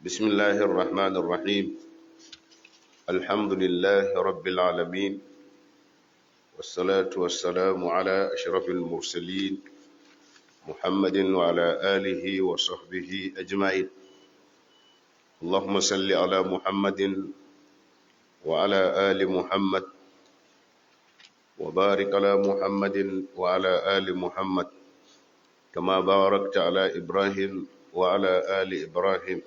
بسم الله الرحمن الرحيم. الحمد لله رب العالمين، والصلاة والسلام على أشرف المرسلين محمد وعلى آله وصحبه أجمعين. اللهم صل على محمد وعلى آل محمد، وبارك على محمد وعلى آل محمد، كما باركت على إبراهيم وعلى آل إبراهيم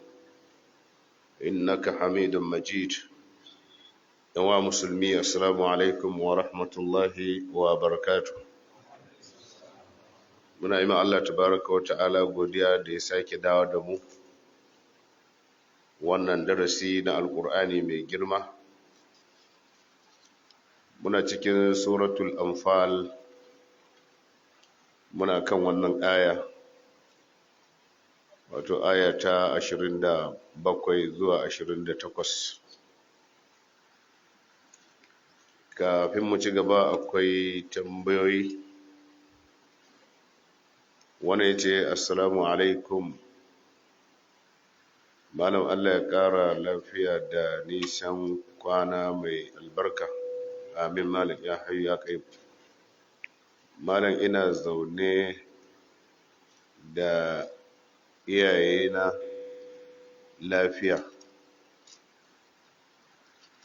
إنك حميد مجيد. يا مسلمي، السلام عليكم ورحمة الله وبركاته. Muna yi ma Allah tabaraka wa ta'ala godiya da ya sake dawo da mu wannan darasi na Alkur'ani mai girma. Muna cikin Suratul Anfal, muna kan wannan aya, wato aya ta 27 zuwa 28. Kafin mu ci gaba, akwai tambayoyi. Wani ya ce, "Assalamu alaikum malam, Allah ya ƙara lafiya da nisan kwana mai albarka." Amin malam, ya hayyu ya kai. "Malam, ina zaune da iyayena lafiya,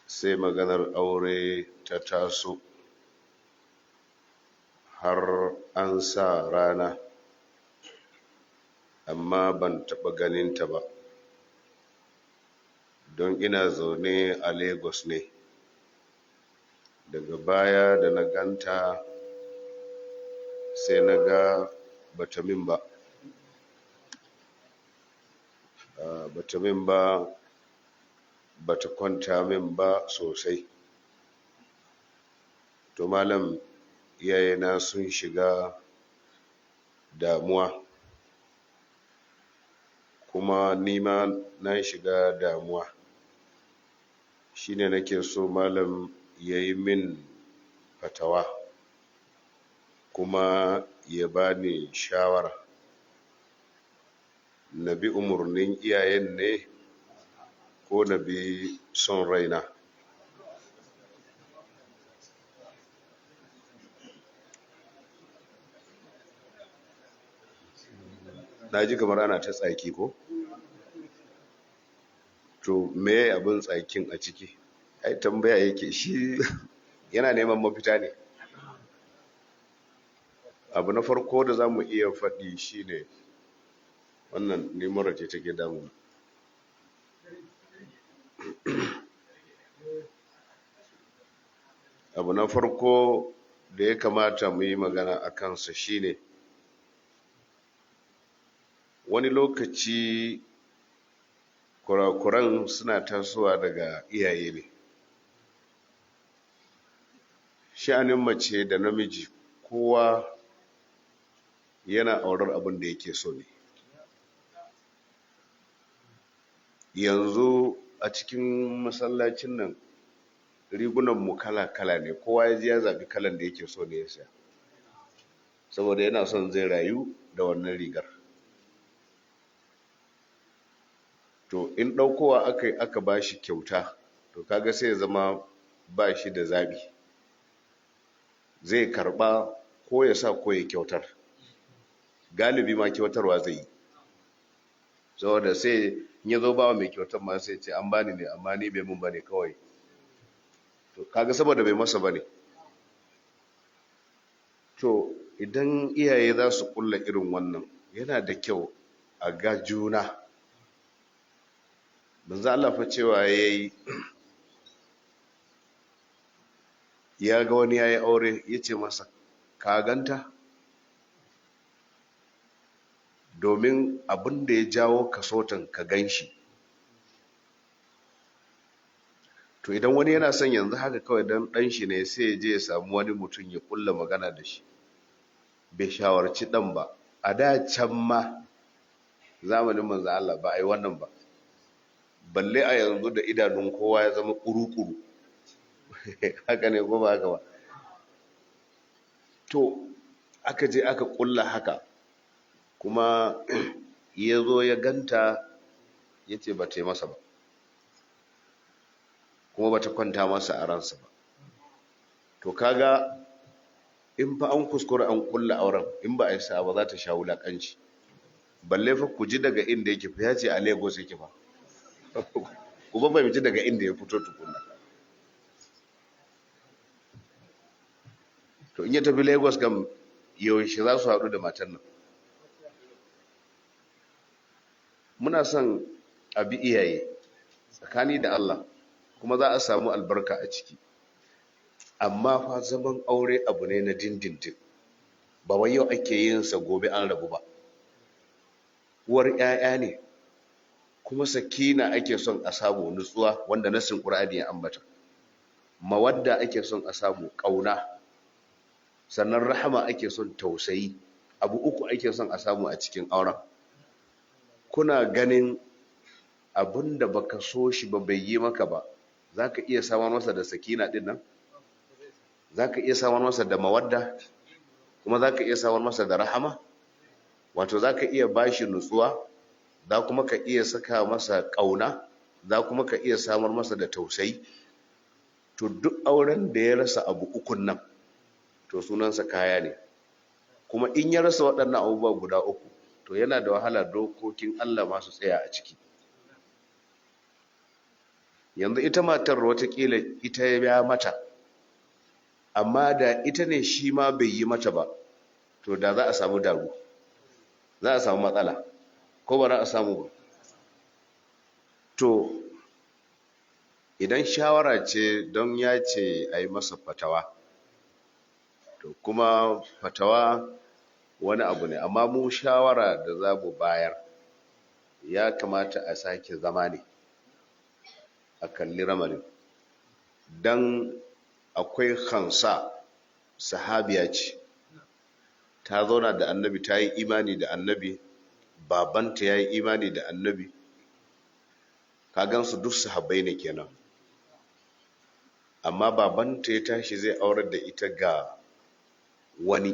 sai maganar aure ta taso har an sa rana, amma ban taɓa ganinta ba don ina zaune a Lagos ne. Daga baya da na ganta, sai na ga bata min ba, bata min ba, bata kwanta min ba sosai. To malam, iyayena sun shiga damuwa, kuma nima na shiga damuwa. Shine nake so malam ya yi min fatawa kuma ya bani shawara. Na bi umarnin iyayen ne ko na bi son raina?" Na ji kamar ana ta tsaki ko? To, me abin tsakin a ciki? Ai tambaya yake, shi yana neman mafita ne. Abu na farko da za mu iya faɗi shine wannan nimura ce take damu. Abu na farko da ya kamata mu yi magana a kansa shine, wani lokaci kurakuran suna tasowa daga iyaye ne. Sha'anin mace da namiji, kowa yana aurar abin da yake so ne. Yanzu a cikin masallacin nan rigunan mu kala-kala ne, kowa ya ji ya zaɓi kalan da yake so ne ya saya, saboda yana son zai rayu da wannan rigar. To in ɗaukowa aka yi aka ba shi kyauta, to kaga sai ya zama ba shi da zaɓi, zai karɓa ko ya sa ko ya kyautar. Galibi ma kyautarwa zai yi, saboda sai in ya zo ba mai kyautar ma sai ce an bani ne amma ni bai mun bane kawai. To kaga saboda bai masa bane. To idan iyaye za su kulla irin wannan, yana da kyau a ga juna. Manzo Allah fa cewa yayi ya ga wani yayi aure, yace masa, "Ka ganta?" Domin abin da ya jawo kasotan ka ganshi. To idan wani yana son yanzu haka kawai dan dan shi ne, sai ya je ya samu wani mutum ya kulla magana da shi, bai shawarci dan ba. A da can ma zamanin manzo Allah ba a yi wannan ba, balle a yanzu da idanun kowa ya zama kuru-kuru. Haka ne ko ba haka ba? To aka je aka kulla haka, kuma ya zo ya ganta. Ya ce ba ta yi masa ba, kuma ba ta kwanta masa a ransa ba. To kaga in fa an kuskura an kulla auren, in ba a yi sa ba, za ta sha wulakanci. Balle fa ku ji daga inda yake fa, ya ce a Lagos yake fa. Ku ba fahimci daga inda ya fito tukunna. To in ya tafi Lagos kam, yaushe za su haɗu da matan nan? Muna son a bi iyaye tsakani da Allah, kuma za a samu albarka a ciki. Amma fa zaman aure abu ne na dindindin, ba wai yau ake yin sa gobe an rabu ba. Uwar 'ya'ya ne, kuma sakina ake son a samu, nutsuwa, wanda nasin Qur'ani ya ambata. Mawadda ake son a samu, ƙauna. Sannan rahama ake son, tausayi. Abu uku ake son a samu a cikin auren. Kuna ganin abin da baka so shi ba, bai yi maka ba, za ka iya samar masa da sakina din nan, za ka iya samar masa da mawadda, kuma za ka iya samar masa da rahama. Wato za ka iya bashi nutsuwa, za kuma ka iya saka masa ƙauna, za kuma ka iya samar masa da tausayi. To duk auren da ya rasa abu ukun nan, to sunansa kaya ne. Kuma in ya rasa waɗannan abubuwa guda uku, to yana da wahala dokokin Allah masu tsaya a ciki. Yanzu ita matar watakila ita ya mata, amma da ita ne shi ma bai yi mata ba, to da za a samu daru, za a samu matsala, ko ba za a samu ba? To idan shawara ce, don ya ce a yi masa fatawa, to kuma fatawa wani abu ne. Amma mu shawara da za mu bayar, ya kamata a sake zama ne a kalli ramarin. Don akwai Hansa, sahabiya ce, ta zauna da Annabi, ta yi imani da Annabi, babanta ya yi imani da Annabi. Ka gansu duk sahabbai ne kenan. Amma babanta ya tashi zai aurar da ita ga wani,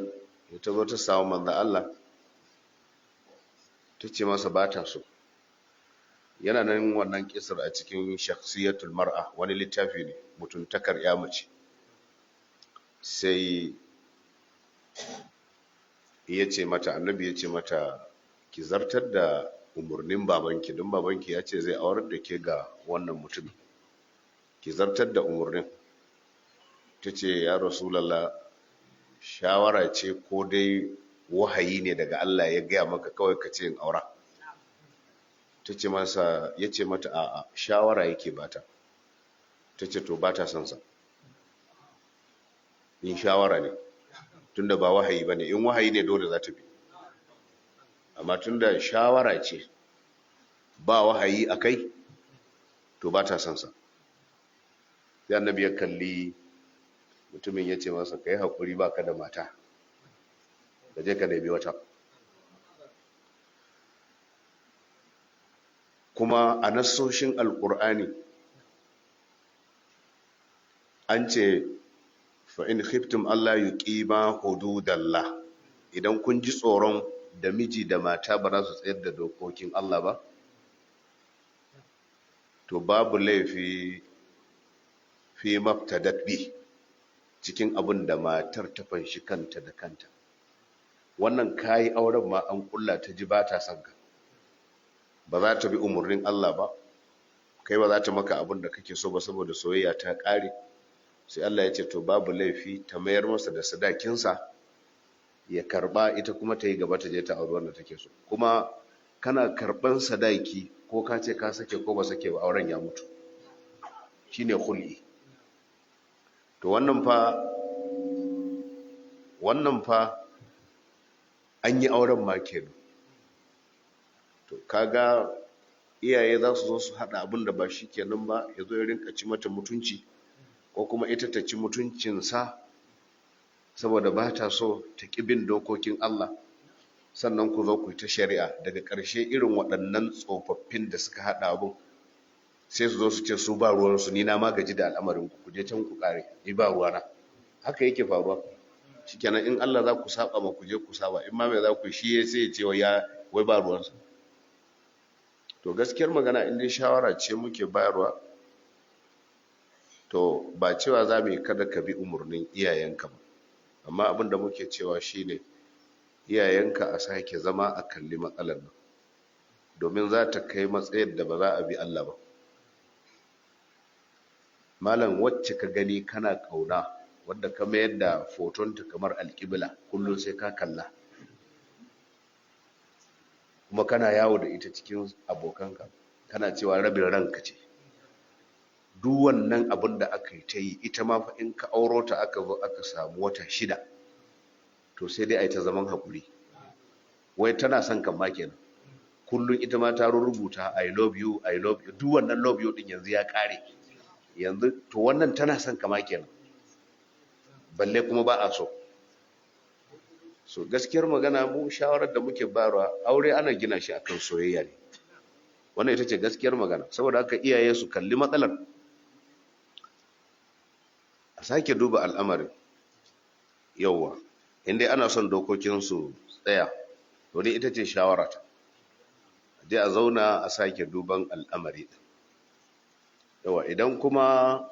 ta zo ta samu Manzo Allah, ta ce masa ba ta so. Yana nan wannan kisar a cikin Shakhsiyatul Mar'a, wani littafi ne, mutuntakar ya mace. Sai ya ce mata, Annabi ya ce mata, "Ki zartar da umarnin babanki, don babanki ya ce zai aurar da ke ga wannan mutum, ki zartar da umarnin." Ta ce, "Ya Rasulallah, shawara ce ko dai wahayi ne daga Allah ya gaya maka kawai ka ce in aura?" Ta ce masa, ya ce mata a'a, shawara yake bata. Ta ce to bata son sa in shawara ne, tunda ba wahayi bane. In wahayi ne, dole za ta bi, amma tunda shawara ce, ba wahayi a kai, to ba ta son sa. Sai Annabi ya kalli mutumin, ya ce masa, "Ka yi haƙuri, ba ka da mata, ka je ka nemi wata." Kuma a nassoshin Alƙur'ani an ce, "Fa in khiftum alla yuqima hududallah." Idan kun ji tsoron da miji da mata ba za su tsayar da dokokin Allah ba, to babu laifi fi maftadat bi, cikin abin da matar ta fanshi kanta da kanta. Wannan kayi auren ma an kulla, ta ji ba ta son ka, ba za ta bi umarnin Allah ba, kai ba za ta maka abin da kake so ba, saboda soyayya ta ƙare. Sai Allah ya ce to babu laifi ta mayar masa da sadakinsa, ya karba, ita kuma ta yi gaba, ta je ta auri wanda take so. Kuma kana karban sadaki, ko ka ce ka sake ko ba sake ba, auren ya mutu, shine khul'i. To wannan fa an yi auren ma kenan. To kaga iyaye za su zo su haɗa abin da ba shi kenan ba, ya zo ya rinka ci mata mutunci, ko kuma ita ta ci mutuncinsa saboda ba ta so ta ƙi bin dokokin Allah. Sannan ku zo ku yi ta shari'a. Daga ƙarshe irin waɗannan tsofaffin da suka haɗa abin sai su zo su ce su ba ruwansu, "Ni na magaji da al'amarin ku, ku je can ku ƙare, ni ba ruwana." Haka yake faruwa. Shikenan, in Allah za ku saba ma, ku je ku saba, in ma me za ku shi, sai ya ce ya wai ba ruwansa. To gaskiyar magana, in dai shawara ce muke bayarwa, to ba cewa za mu yi kada ka bi umarnin iyayenka ba, amma abin da muke cewa shine iyayenka a sake zama a kalli matsalar nan, domin za ta kai matsayin da ba za a bi Allah ba. Malam, wacce ka gani kana kauna, wadda ka mayar da fotonta kamar alƙibla, kullum sai ka kalla, kuma kana yawo da ita cikin abokanka, kana cewa rabin ranka ce. Duk wannan abin da aka yi ta yi, ita ma fa in ka auro ta aka zo aka samu wata 6, to sai dai a yi ta zaman haƙuri. Wai tana son kan ma kenan. Kullum ita ma ta rubuta "I love you, I love you". Duk wannan "love you" din yanzu ya ƙare yanzu. To wannan tana son kama kenan, balle kuma ba a so. So gaskiyar magana, mu shawarar da muke bayarwa, aure ana gina shi akan soyayya ne. Wannan ita ce gaskiyar magana. Saboda haka iyaye su kalli matsalar, a sake duba al'amarin. Yauwa, inda ana son dokokin su tsaya, to ni ita ce shawarata, je a zauna a sake duban al'amari. Yawa, idan kuma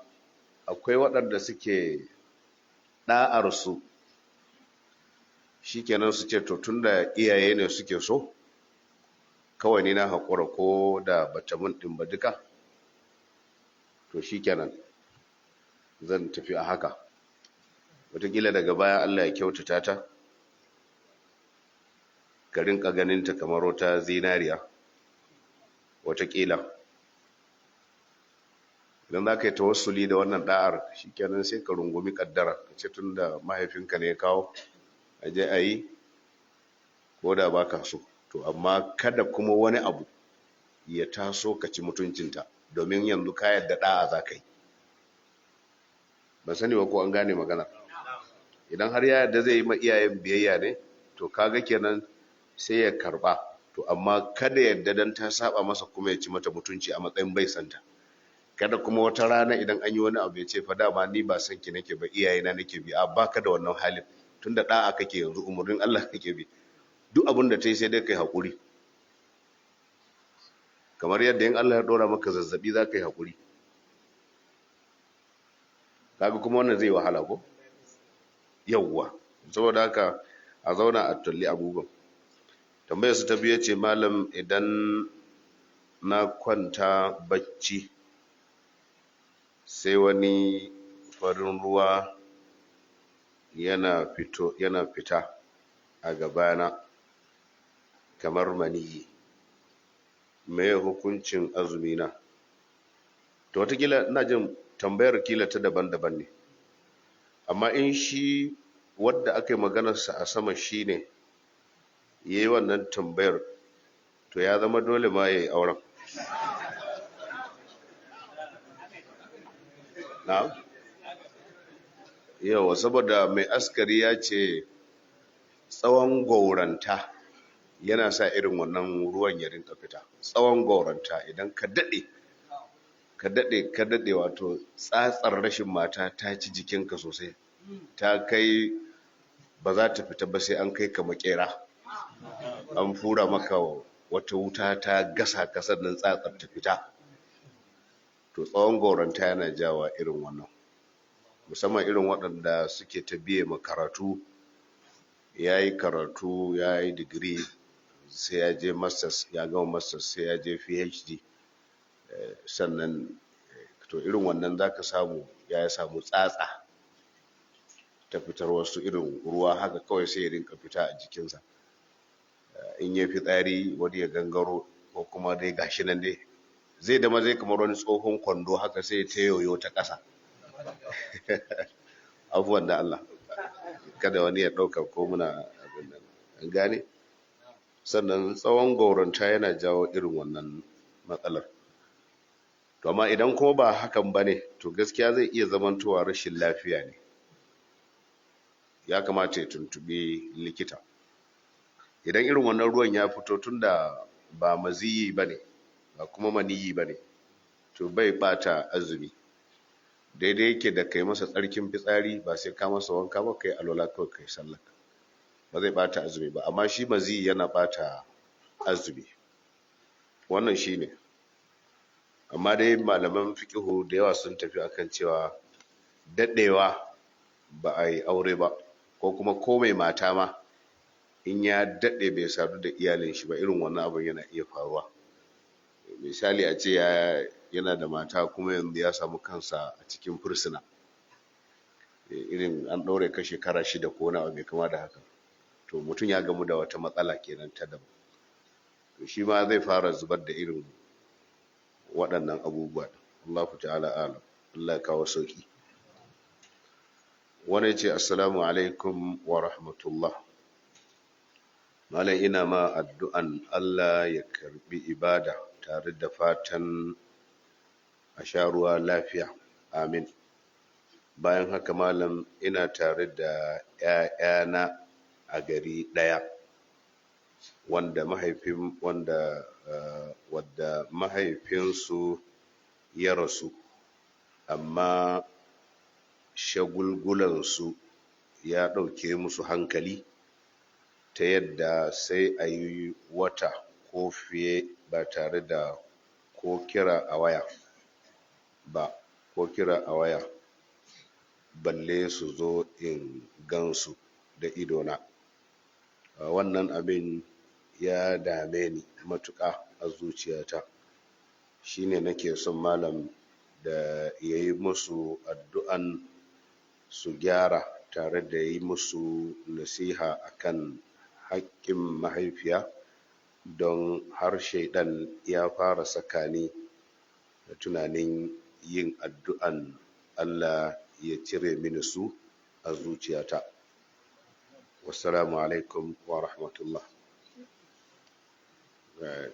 akwai waɗanda suke ɗa'arsu, shikenan su ce, to tunda iyaye ne suke so, kawai ni na haƙura, ko da bata mun ɗin ba duka, to shikenan zan tafi a haka. Wataƙila daga baya Allah ya kyautata ta, ka rinka ganinta kamar wata zinariya. Wataƙila idan za ka yi tawassuli da wannan da'ar, shikenan sai ka rungumi kaddara, ka ce tun da mahaifinka ne ya kawo, a je a yi ko da ba ka so. To amma kada kuma wani abu ya taso ka ci mutuncinta, domin yanzu ka yadda da'a za ka yi. Ban sani ba ko an gane magana. Idan har ya yarda zai yi ma iyayen biyayya ne, to kaga kenan sai ya karba. To amma kada yadda dan ta saba masa kuma ya ci mata mutunci a matsayin bai santa. Kada kuma wata rana idan an yi wani abu ya ce, "Fa dama ni ba san ki nake ba, iyayena nake bi." A baka da wannan halin, tunda da'a kake yanzu, umurnin Allah kake bi. Duk abin da ta yi sai dai kai hakuri, kamar yadda in Allah ya dora maka zazzabi za ka yi hakuri. Kaga kuma wannan zai wahala ko? Yawwa, saboda haka a zauna a tulli abubuwan. Tambayar su ta biye ce, "Malam, idan na kwanta bacci sai wani farin ruwa yana fita a gabana kamar maniyi, me hukuncin azumina?" To watakila ina jin tambayar kila ta daban-daban ne, amma in shi wadda aka yi maganarsa a sama shi ne ya yi wannan tambayar, to ya zama dole ma ya yi auren. Na? Yawa, saboda mai askari ya ce tsawon gauranta yana sa irin wannan ruwan ya rinka fita. Tsawon gauranta, idan ka daɗe ka daɗe ka daɗe, wato tsatsar rashin mata ta ci jikinka sosai, ta kai ba za ta fita ba sai an kai ka makera, an fura maka wata wuta ta gasa ka sannan tsatsar ta fita. To tsawon gauranta yana jawa irin wannan, musamman irin waɗanda suke ta biye ma karatu. Ya yi karatu, ya yi digiri, sai ya je masters, ya gama masters sai ya je PhD sannan. To irin wannan za ka samu ya samu tsatsa ta fitar wasu irin ruwa haka kawai, sai ya rinka fita a jikinsa. In ya fitsari wani ya gangaro, ko kuma dai gashi nan dai zai dama zai kamar wani tsohon kwando haka, sai ta yoyo ta ƙasa. Abubuwan da Allah kada wani ya ɗauka ko muna abin nan, an gane. Sannan tsawon gauranta yana jawo irin wannan matsalar. To amma idan kuma ba hakan ba ne, to gaskiya zai iya zamantowa rashin lafiya ne, ya kamata ya tuntubi likita. Idan irin wannan ruwan ya fito, tunda ba maziyi ba ne ba kuma maniyi ba ne, to bai bata azumi. Daidai yake da kai masa tsarkin fitsari, ba sai ka masa wanka ba, kai alwala kawai kai sallah, ba zai bata azumi ba. Amma shi maziyi yana bata azumi. Wannan shine. Amma dai malaman fiqihu da yawa sun tafi akan cewa daɗewa ba a yi aure ba, ko kuma ko mai mata ma in ya daɗe bai sadu da iyalin shi ba, irin wannan abin yana iya faruwa. Misali a ce yana da mata kuma yanzu ya samu kansa a cikin fursuna, irin an ɗaure ka shekara 6 ko wani abu mai kama da haka, to mutum ya gamu da wata matsala kenan ta daban. To shi ma zai fara zubar da irin waɗannan abubuwa. Allahu ta'ala alam. Allah ya kawo sauki. Wani ce assalamu alaikum wa rahmatullah. Malam, ina ma addu'an Allah ya karbi ibada tare da fatan a sha ruwa lafiya, amin. Bayan haka malam, ina tare da ‘ya'yana a gari ɗaya wanda mahaifin wanda wadda mahaifinsu ya rasu, amma shagulgulansu ya ɗauke musu hankali ta yadda sai a yi wata ko fiye ba tare da ko kira a waya ba, ko kira a waya balle su zo in gansu da idona. Wannan abin ya dame ni matuƙa a zuciyata. Shine nake son malam da ya yi musu addu'an su gyara tare da yi musu nasiha akan haƙƙin mahaifiya, don har shaiɗan ya fara saka ni da tunanin yin addu'an Allah ya cire mini su a zuciyata. Wassalamu alaikum wa rahmatullah.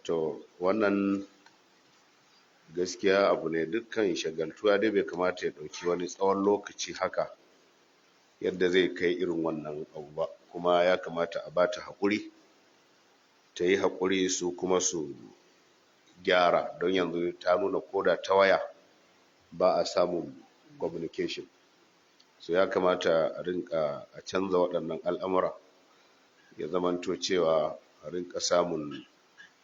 To wannan gaskiya abu ne, dukkan shagaltuwa dai bai kamata ya ɗauki wani tsawon lokaci haka yadda zai kai irin wannan abu ba, kuma ya kamata a bata haƙuri, ta yi haƙuri su kuma su gyara, don yanzu ta nuna koda ta waya ba a samun communication. So ya kamata a rinka a canza waɗannan al'amura, ya zamanto cewa a rinka samun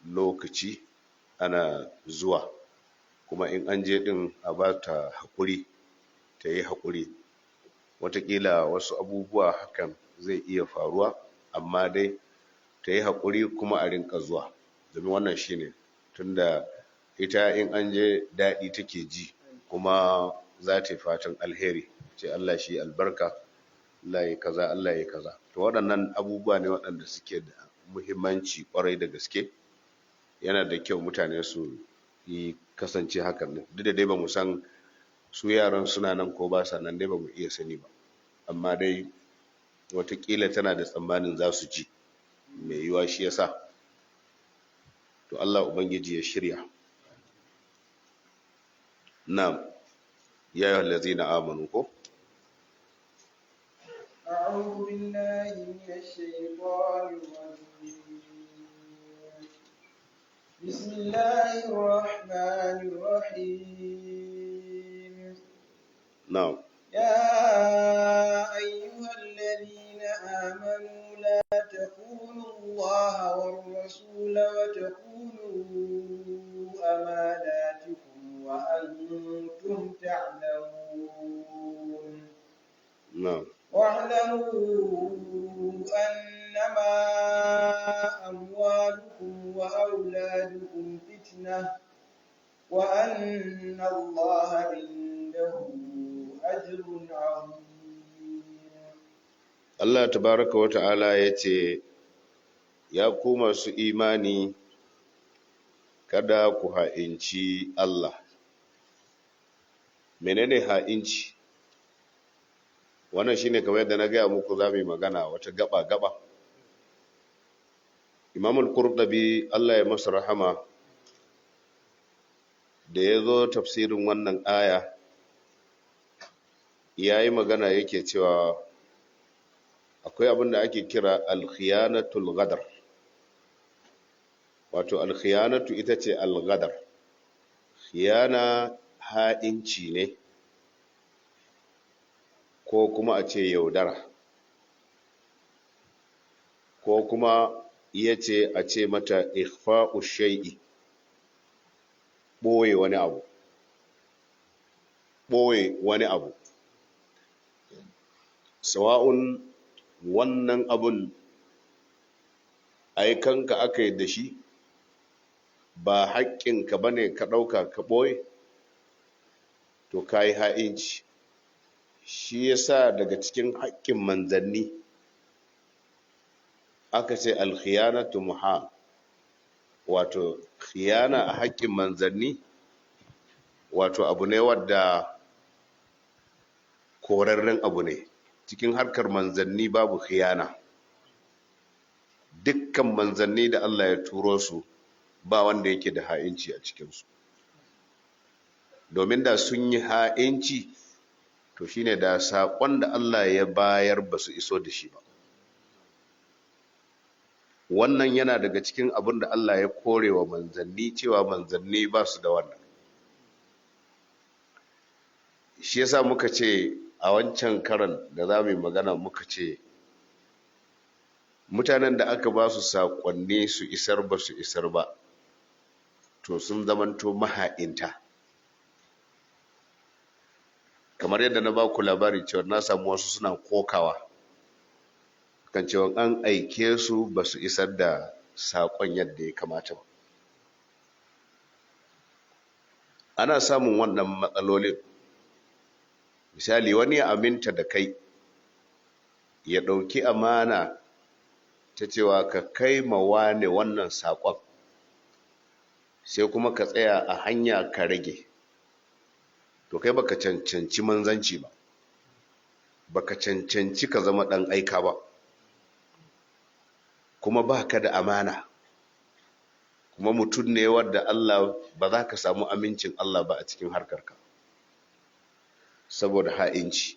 lokaci ana zuwa, kuma in an je ɗin a ba ta haƙuri, ta yi haƙuri. Wataƙila wasu abubuwa hakan zai iya faruwa, amma dai ta yi haƙuri kuma a rinka zuwa. Domin wannan shine, tunda ita in an je daɗi take ji, kuma za ta yi fatan alheri, ce Allah shi albarka, Allah ya kaza, Allah ya kaza. To waɗannan abubuwa ne waɗanda suke da muhimmanci ƙwarai da gaske. Yana da kyau mutane su yi kasance hakan ne. Duk da dai ba mu san su yaran suna nan ko ba sa nan, dai ba mu iya sani ba, amma dai watakila tana da tsammanin za su ji, mai yiwuwa shi yasa. To Allah Ubangiji ya shirya. Na'am, ya ayyuhal ladzina amanu ko. أعوذ بالله من الشيطان الرجيم. بسم الله الرحمن الرحيم. Na'am. يا أيها الذين آمنوا لا تخونوا الله والرسول وتخونوا أماناتكم وأنتم تعلمون. Na'am. واعلموا أنما أموالكم وأولادكم فتنة وأن الله عنده أجر عظيم. Allah tabaraka wa ta'ala ya ce, ya ku masu imani, kada ku ha'inci Allah. Menene ha'inci? Wannan shine kamar yadda na gaya muku za mu yi magana wata gaba-gaba. Imam al-Qurtubi, Allah ya masa rahama, da ya zo tafsirin wannan aya, ya yi magana yake cewa akwai abin da ake kira al-khiyanatul ghadar. Wato al-khiyanatu ita ce al-ghadar. Khiyana ha'inci ne, ko kuma a ce yaudara, ko kuma iya ce a ce mata ikhfa'u shay'i. Ɓoye wani abu, ɓoye wani abu, sawa'un wannan abun aikanka aka yi da shi, ba haƙƙinka ba ne ka ɗauka ka ɓoye, to ka yi ha'inci. Shi ya sa daga cikin haƙƙin manzanni aka ce alkhiyanatu muhal, wato khiyana a haƙƙin manzanni wato abu ne wadda korarren abu ne. Cikin harkar manzanni babu khiyana. Dukkan manzanni da Allah ya turo su, ba wanda yake da ha'inci a cikinsu. Domin da sun yi ha'inci, to shine da saƙon da Allah ya bayar ba su iso da shi ba. Wannan yana daga cikin abin da Allah ya kore wa manzanni, cewa manzanni ba su da wannan. Shi yasa muka ce a wancan karan da za mu yi magana, muka ce mutanen da aka ba su saƙonni su isar ba su isar ba, to sun zamanto maha'inta. Kamar yadda na ba ku labari cewa na samu wasu suna kokawa kan cewa an aike su ba su isar da saƙon yadda ya kamata ba. Ana samun wannan matsalolin. Misali, wani ya aminta da kai, ya ɗauki amana ta cewa ka kai ma wane wannan saƙon, sai kuma ka tsaya a hanya ka rage. To kai baka cancanci manzanci ba, baka cancanci ka zama ɗan aika ba, kuma baka da amana, kuma mutum ne wadda Allah ba za ka samu amincin Allah ba a cikin harkarka saboda ha'inci.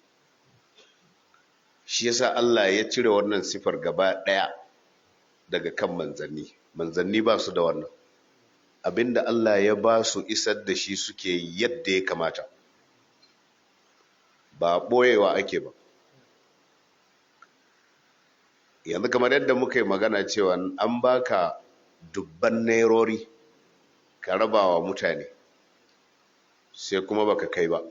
Shi yasa Allah ya cire wannan sifar gaba ɗaya daga kan manzanni. Manzanni ba su da wannan. Abinda Allah ya ba su isar da shi suke yadda ya kamata, ba ɓoyewa ake ba. Yanzu kamar yadda muka yi magana cewa an baka dubban nairori ka raba wa mutane, sai kuma baka kai ba.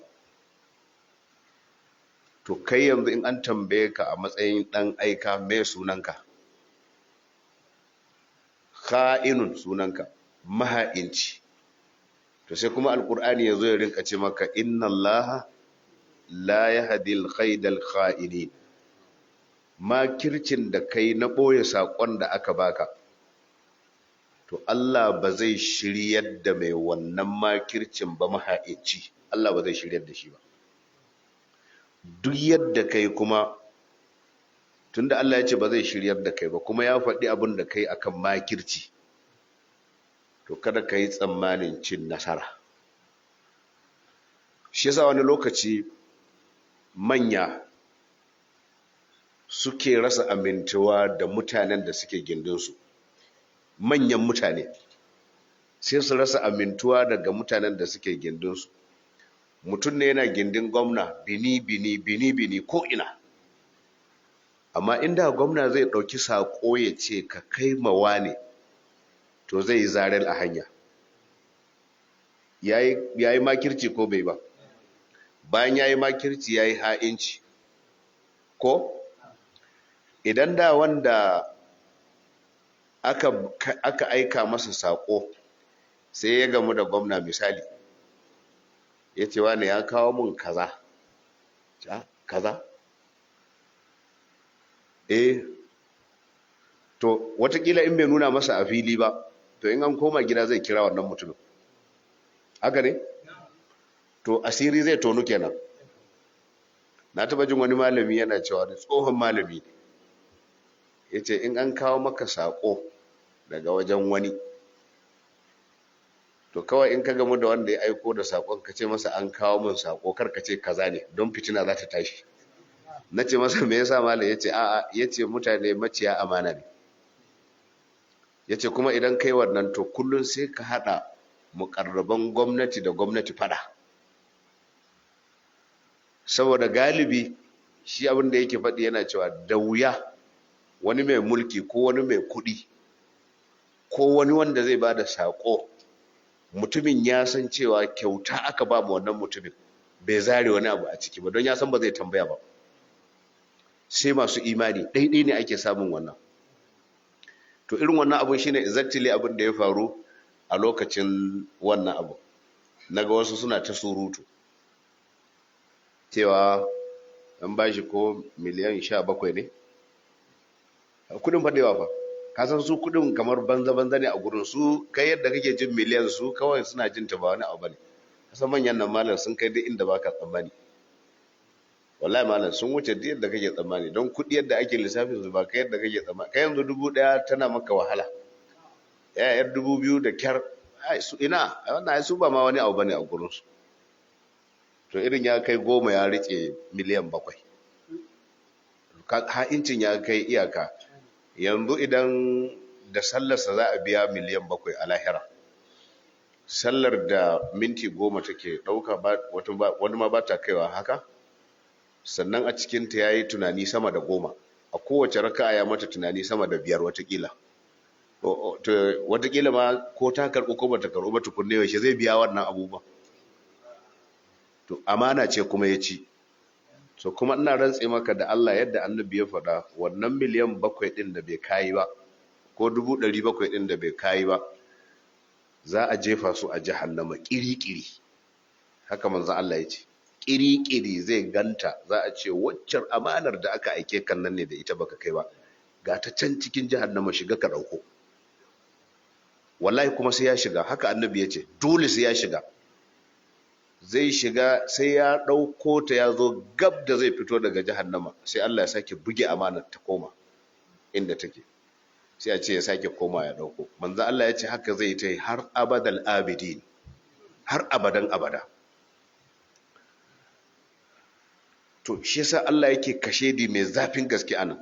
To kai yanzu in an tambaye ka a matsayin ɗan aika, me sunanka? Kha'inun sunanka, maha'inci. To sai kuma alkur'ani yazo ya rinka ce maka inna allaha la yahdi al kha'inin. Makircin da kai na ɓoye saƙon da aka baka, to Allah ba zai shiryar da mai wannan makircin ba, maha'inci. Allah ba zai shiryar da shi ba. Duk yadda kai kuma, tunda Allah ya ce ba zai shiryar da kai ba, kuma ya faɗi abin da kai akan makirci, to kada ka yi tsammanin cin nasara. Shi yasa wani lokaci manya suke rasa amintuwa da mutanen da suke gindinsu. Manyan mutane sai su rasa amintuwa daga mutanen da suke gindinsu. Mutum ne yana gindin gwamna bini bini bini bini ko ina, amma inda gwamna zai ɗauki saƙo ya ce ka kai mawa ne, to zai yi zarel a hanya. Ya yi makirci ko bai ba? Bayan ya yi makirci, ya yi ha'inci. Ko idan da wanda aka aika masa saƙo sai ya gamu da gwamna, misali ya ce wane ya kawo mun kaza kaza, eh to watakila in bai nuna masa a fili ba, to in an koma gida zai kira wannan mutumin. Haka ne? To asiri zai tonu kenan. Na taba jin wani malami yana cewa, da tsohon malami ne, ya ce in an kawo maka saƙo daga wajen wani, to kawai in ka gamu da wanda ya aiko da saƙon, ka ce masa an kawo min saƙo, kar ka ce kaza ne, don fitina za ta tashi. Na ce masa, me yasa, malam? Ya ce a'a, ya ce mutane maciya amana ne. Ya ce kuma idan kai wannan, to kullum sai ka haɗa mukarraban gwamnati da gwamnati fada, saboda galibi shi abin da yake faɗi yana cewa da wuya wani mai mulki ko wani mai kuɗi ko wani wanda zai ba da saƙo Mutumin ya san cewa kyauta aka ba mu wannan mutumin, bai zare wani abu a ciki ba don ya san ba zai tambaya ba. Sai masu imani ɗaiɗai ne ake samun wannan. To irin wannan abun shine exactly abin da ya faru a lokacin wannan abu. Naga wasu suna ta surutu cewa an ba shi ko miliyan 17 ne kudin fadewa. Fa ka san su kudin kamar banza-banza ne a gurin su. Kai yadda kake jin miliyan, su kawai suna jin ta ba wani abu ne. Kasan manyan nan, malam, sun kai duk inda baka tsammani. Wallahi malam, sun wuce duk yadda kake tsammani, don kudi yadda ake lissafin su ba kai yadda kake tsammani. Kai yanzu 1000 tana maka wahala, ya yar 2000 da kyar. Ai su ina wannan, ai su ba ma wani abu bane a gurin su. To irin ya kai 10 ya rike miliyan 7, ha'incin ya kai iyaka. Yanzu idan da sallarsa za a biya miliyan 7 a lahira, sallar da minti 10 take ɗauka, wani ma ba ta kaiwa haka. Sannan a cikinta ya yi tunani sama da 10 a kowace raka'a, ya mata tunani sama da biyar watakila. Watakila ma ko ta karɓi ko bata karɓi ba tukunne, yaushe zai biya wannan abubuwan? To amana ce kuma ya ci. So kuma ina rantse maka da Allah, yadda annabi ya faɗa, wannan miliyan 7 ɗin da bai kayi ba, ko 700,000 ɗin da bai kayi ba, za a jefa su a jahannama ƙiri-ƙiri. Haka manzon Allah ya ce, ƙiri-ƙiri zai ganta. Za a ce, "Waccan amanar da aka aike kan nan ne da ita baka kai ba, ga ta can cikin jahannama, shiga ka ɗauko." Wallahi kuma sai ya shiga. Haka annabi ya ce, dole sai ya shiga. Zai shiga, sai ya ɗauko ta, ya zo gab da zai fito daga jahannama, sai Allah ya sake buge amanar ta koma inda take. Sai a ce ya sake koma ya ɗauko. Manzo Allah ya ce haka zai ta yi har abadal abidin, har abadan abada. To shi yasa Allah yake kashedi mai zafin gaske anan: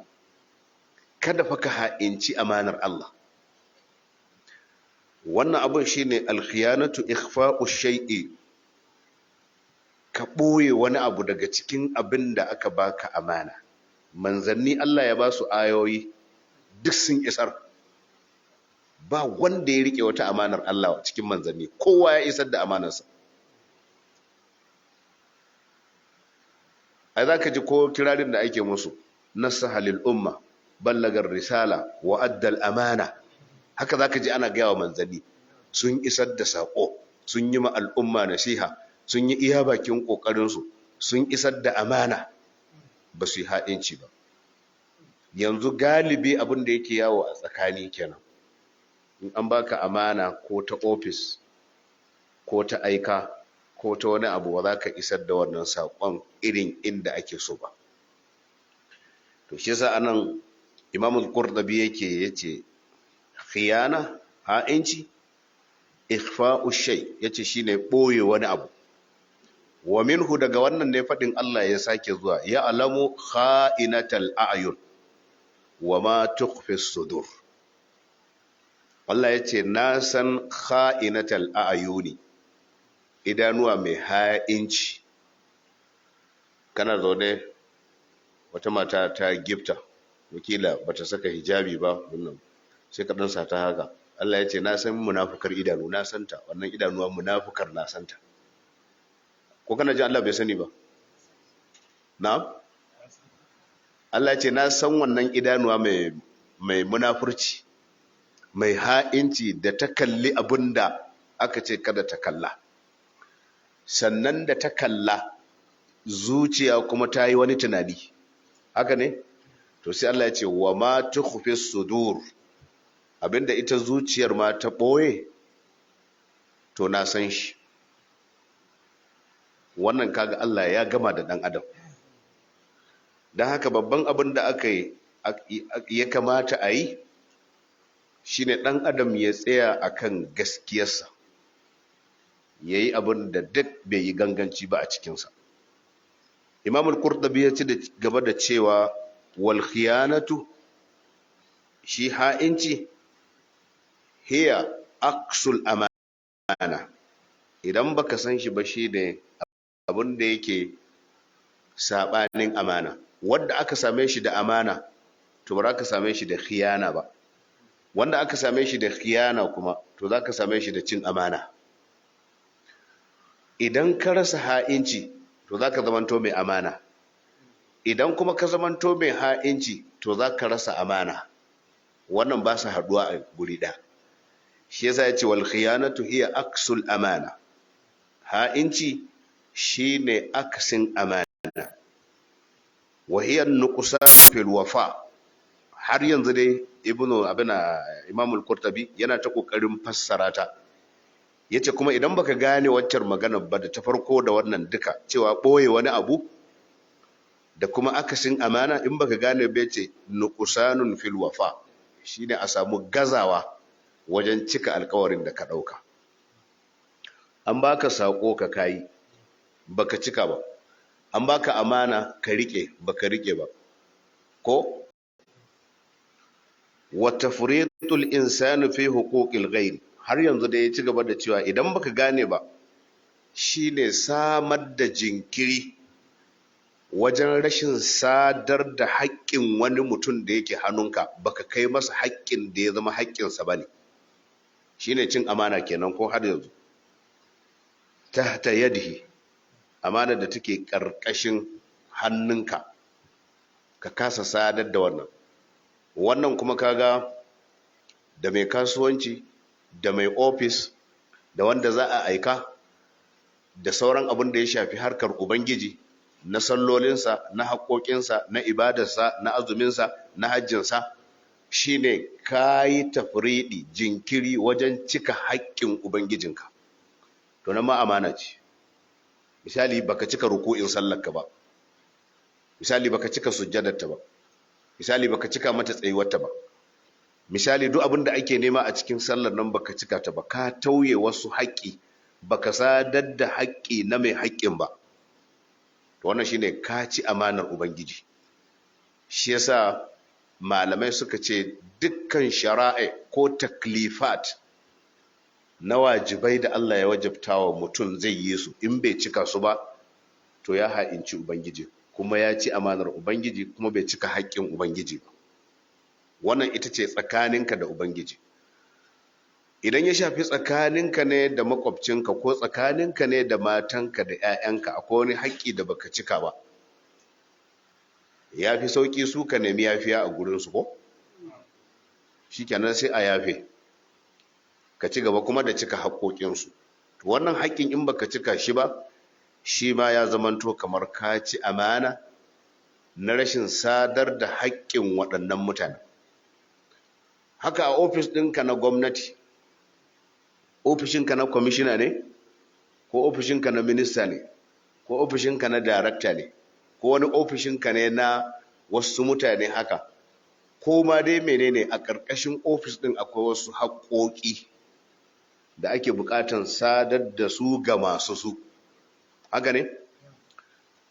kada fa ka ha'inci amanar Allah. Wannan abin shine alkhiyanatu, ikhfa'u shay'i, ka ɓoye wani abu daga cikin abin da aka baka amana. Manzanni Allah ya ba su ayoyi, duk sun isar. Ba wanda ya rike wata amanar Allah cikin manzanni, kowa ya isar da amanarsa. Ai za ka ji ko kirarin da ake musu, nasaha lil umma, ballagar risala wa addal amana. Haka za ka ji ana gaya wa manzanni, sun isar da saƙo, sun yi ma al'umma nasiha, sun yi iya bakin ƙoƙarinsu, sun isar da amana, ba su yi haɗinci ba. Yanzu galibi abin da yake yawo a tsakani kenan: in an baka amana, ko ta ofis, ko ta aika, ko ta wani abu, ba za ka isar da wannan saƙon irin inda ake so ba. To shi yasa anan Imam Qurtubi yake yace khiyana, ha'inci, ikhfa'u shay, yace shine boye wani abu. Wa minhu, daga wannan ne fadin Allah ya sake zuwa, ya alamu kha'inatal a'yun wa ma tukhfi sudur. Allah yace na san kha'inatal a'yuni, idanuwa mai ha'inci. Kana zaune, wata mata ta gifta, wakila bata saka hijabi ba, wannan sai ka dan sata haka. Allah ya ce na san munafukar idanu, na santa wannan idanuwa munafukar, na santa. Ko kana ji Allah bai sani ba? Na'am, Allah ya ce na san wannan idanuwa mai munafurci, mai ha'inci, da ta kalli abinda aka ce kada ta kalla. Sannan da ta kalla, zuciya kuma ta yi wani tunani. Haka ne? To sai Allah ya ce wa ma tukhfi sudur, abinda ita zuciyar ma ta ɓoye, to na san shi. Wannan kaga Allah ya gama da ɗan adam. Don haka babban abin da aka yi ya kamata a yi shine ɗan adam ya tsaya akan gaskiyarsa, ya yi abin da duk bai yi ganganci ba a cikinsa. Imam al-Qurtubi ya ci gaba da cewa wal khiyanatu, shi ha'inci, hiya aksul amana. Idan baka san shi ba, shine abin da yake sabanin amana. Wanda aka same shi da amana, to ba za ka same shi da khiyana ba. Wanda aka same shi da khiyana kuma, to za ka same shi da cin amana. Idan ka rasa ha'inci, to za ka zamanto mai amana. Idan kuma ka zamanto mai ha'inci, to za ka rasa amana. Wannan ba su haɗuwa a guri ɗaya. Shi yasa ya ce wal khiyanatu hiya aksul amana. Ha'inci shine aksin amana. Wa hiya nuqsan fil wafa. Har yanzu dai Ibnu abina Imam al-Qurtubi yana ta kokarin fassara ta. Yace kuma idan baka gane waccar magana ba da ta farko da wannan duka, cewa boye wani abu da kuma akasin amana, in baka gane ba, yace nuqsanun fil wafa shine a samu gazawa wajen cika alkawarin da ka dauka. An baka sako ka kai, baka cika ba. An baka amana ka rike, baka rike ba. Ko wa tafritul insani fi huquqil ghayr. Har yanzu da ya ci gaba da cewa idan baka gane ba, shine samar da jinkiri wajen rashin sadar da haƙƙin wani mutum da yake hannunka, baka kai masa haƙƙin da ya zama haƙƙinsa bane, shine cin amana kenan. Ko har yanzu tahta yadihi, amana da take ƙarƙashin hannunka, ka kasa sadar da wannan. Wannan kuma kaga da mai kasuwanci, da mai ofis, da wanda za a aika, da sauran abin da ya shafi harkar Ubangiji, na sallolinsa, na haƙoƙinsa, na ibadarsa, na azuminsa, na hajjinsa, shine kayi tafriɗi, jinkiri wajen cika haƙƙin Ubangijinka. To nan ma amana ce. Misali, baka cika ruku'in sallarka ba, misali, baka cika sujjadarta ba, misali, baka cika mata tsayuwarta ba, misali, duk abin da ake nema a cikin sallar nan baka cika ta ba, ka tauye wasu haƙƙi, baka sadar da haƙƙi na mai haƙƙin ba. To wannan shine ka ci amanar Ubangiji. Shi yasa malamai suka ce dukkan shara'i ko taklifat na wajibai da Allah ya wajabta wa mutum zai yi su, in bai cika su ba, to ya ha'inci Ubangiji, kuma ya ci amanar Ubangiji, kuma bai cika haƙƙin Ubangiji ba. Wannan ita ce tsakaninka da Ubangiji. Idan ya shafi tsakaninka ne da makwabcinka, ko tsakaninka ne da matanka da 'ya'yanka, akwai wani haƙƙi da baka cika ba, ya fi sauƙi su ka nemi yafiya a gurinsu, ko shikenan sai a yafe, ka ci gaba kuma da cika haƙoƙinsu. Wannan haƙƙin in baka cika shi ba, shi ma ya zamanto kamar ka ci amana na rashin sadar da haƙƙin waɗannan mutane. Haka a ofis ɗinka na gwamnati, ofishinka na kwamishina ne, ko ofishinka na minista ne, ko ofishinka na darakta ne, ko wani ofishinka ne na wasu mutane haka, ko ma dai menene, a ƙarƙashin ofis ɗin akwai wasu haƙoƙi da ake buƙatan sadar da su ga masu su. Haka ne?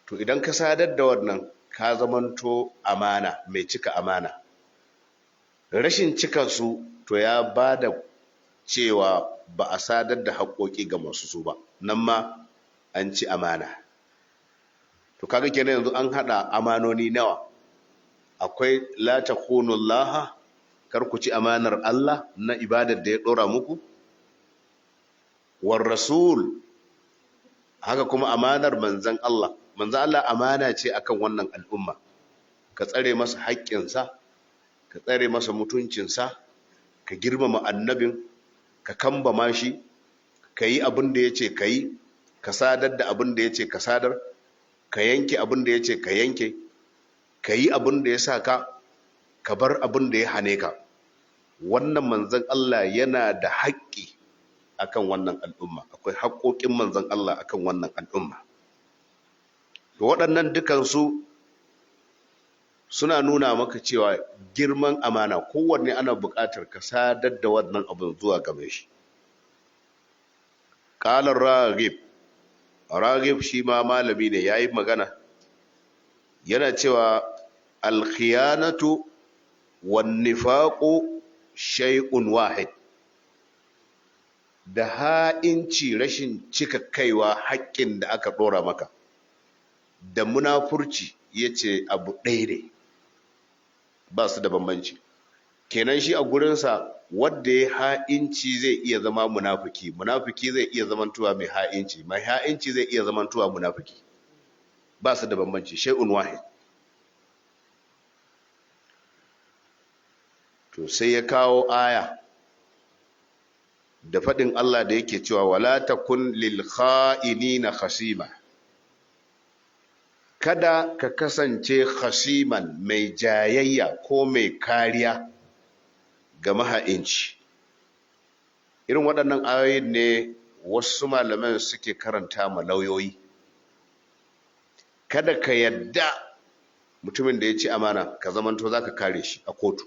To idan ka sadar da wannan, ka zamanto amana, mai cika amana. Rashin cika su, to ya ba da cewa ba a sadar da haƙoƙi ga masu su ba, nan ma an ci amana. To kaga kenan yanzu an haɗa amanoni nawa? Akwai la takhunullaha, kar ku ci amanar Allah na ibadar da ya ɗora muku, war rasul, haka kuma amanar manzan Allah. Manzan Allah amana ce akan wannan al'umma, ka tsare masa haƙƙinsa, ka tsare masa mutuncinsa, ka girmama annabin, ka kambama shi, ka yi abin da ya ce ka yi, ka sadar da abin da ya ce ka sadar, ka yanke abin da ya ce ka yanke, ka yi abin da ya sa ka, ka bar abin da ya hane ka. Wannan manzan Allah yana da haƙƙi akan wannan al'umma. Akwai haƙƙoƙin manzan Allah akan wannan al'umma. To waɗannan dukansu suna nuna maka cewa girman amana, kowanne ana buƙatar ka sadar da wannan abin zuwa game shi. Ƙalar Ragib, Ragib shi ma malami ne, ya yi magana, yana cewa alkhiyanatu wan nifaqu shay'un wahid. Da ha'inci, rashin cika kaiwa haƙƙin da aka ɗora maka, da munafurci, ya ce abu ɗaya ne, ba su da bambanci. Kenan shi a gurinsa wadda ya ha'inci zai iya zama munafiki, munafiki zai iya zamantowa mai ha'inci, mai ha'inci zai iya zamantowa munafiki. Ba su da bambanci, shay'un wahid. To sai ya kawo aya da faɗin Allah da yake cewa wala takun lil kha'inina khasima. Kada ka kasance khasiman, mai jayayya ko mai kariya ga maha'inci. Irin waɗannan ayoyin ne wasu malaman suke karanta ma lauyoyi. Kada ka yadda mutumin da ya ci amana ka zamanto za ka kare shi a kotu.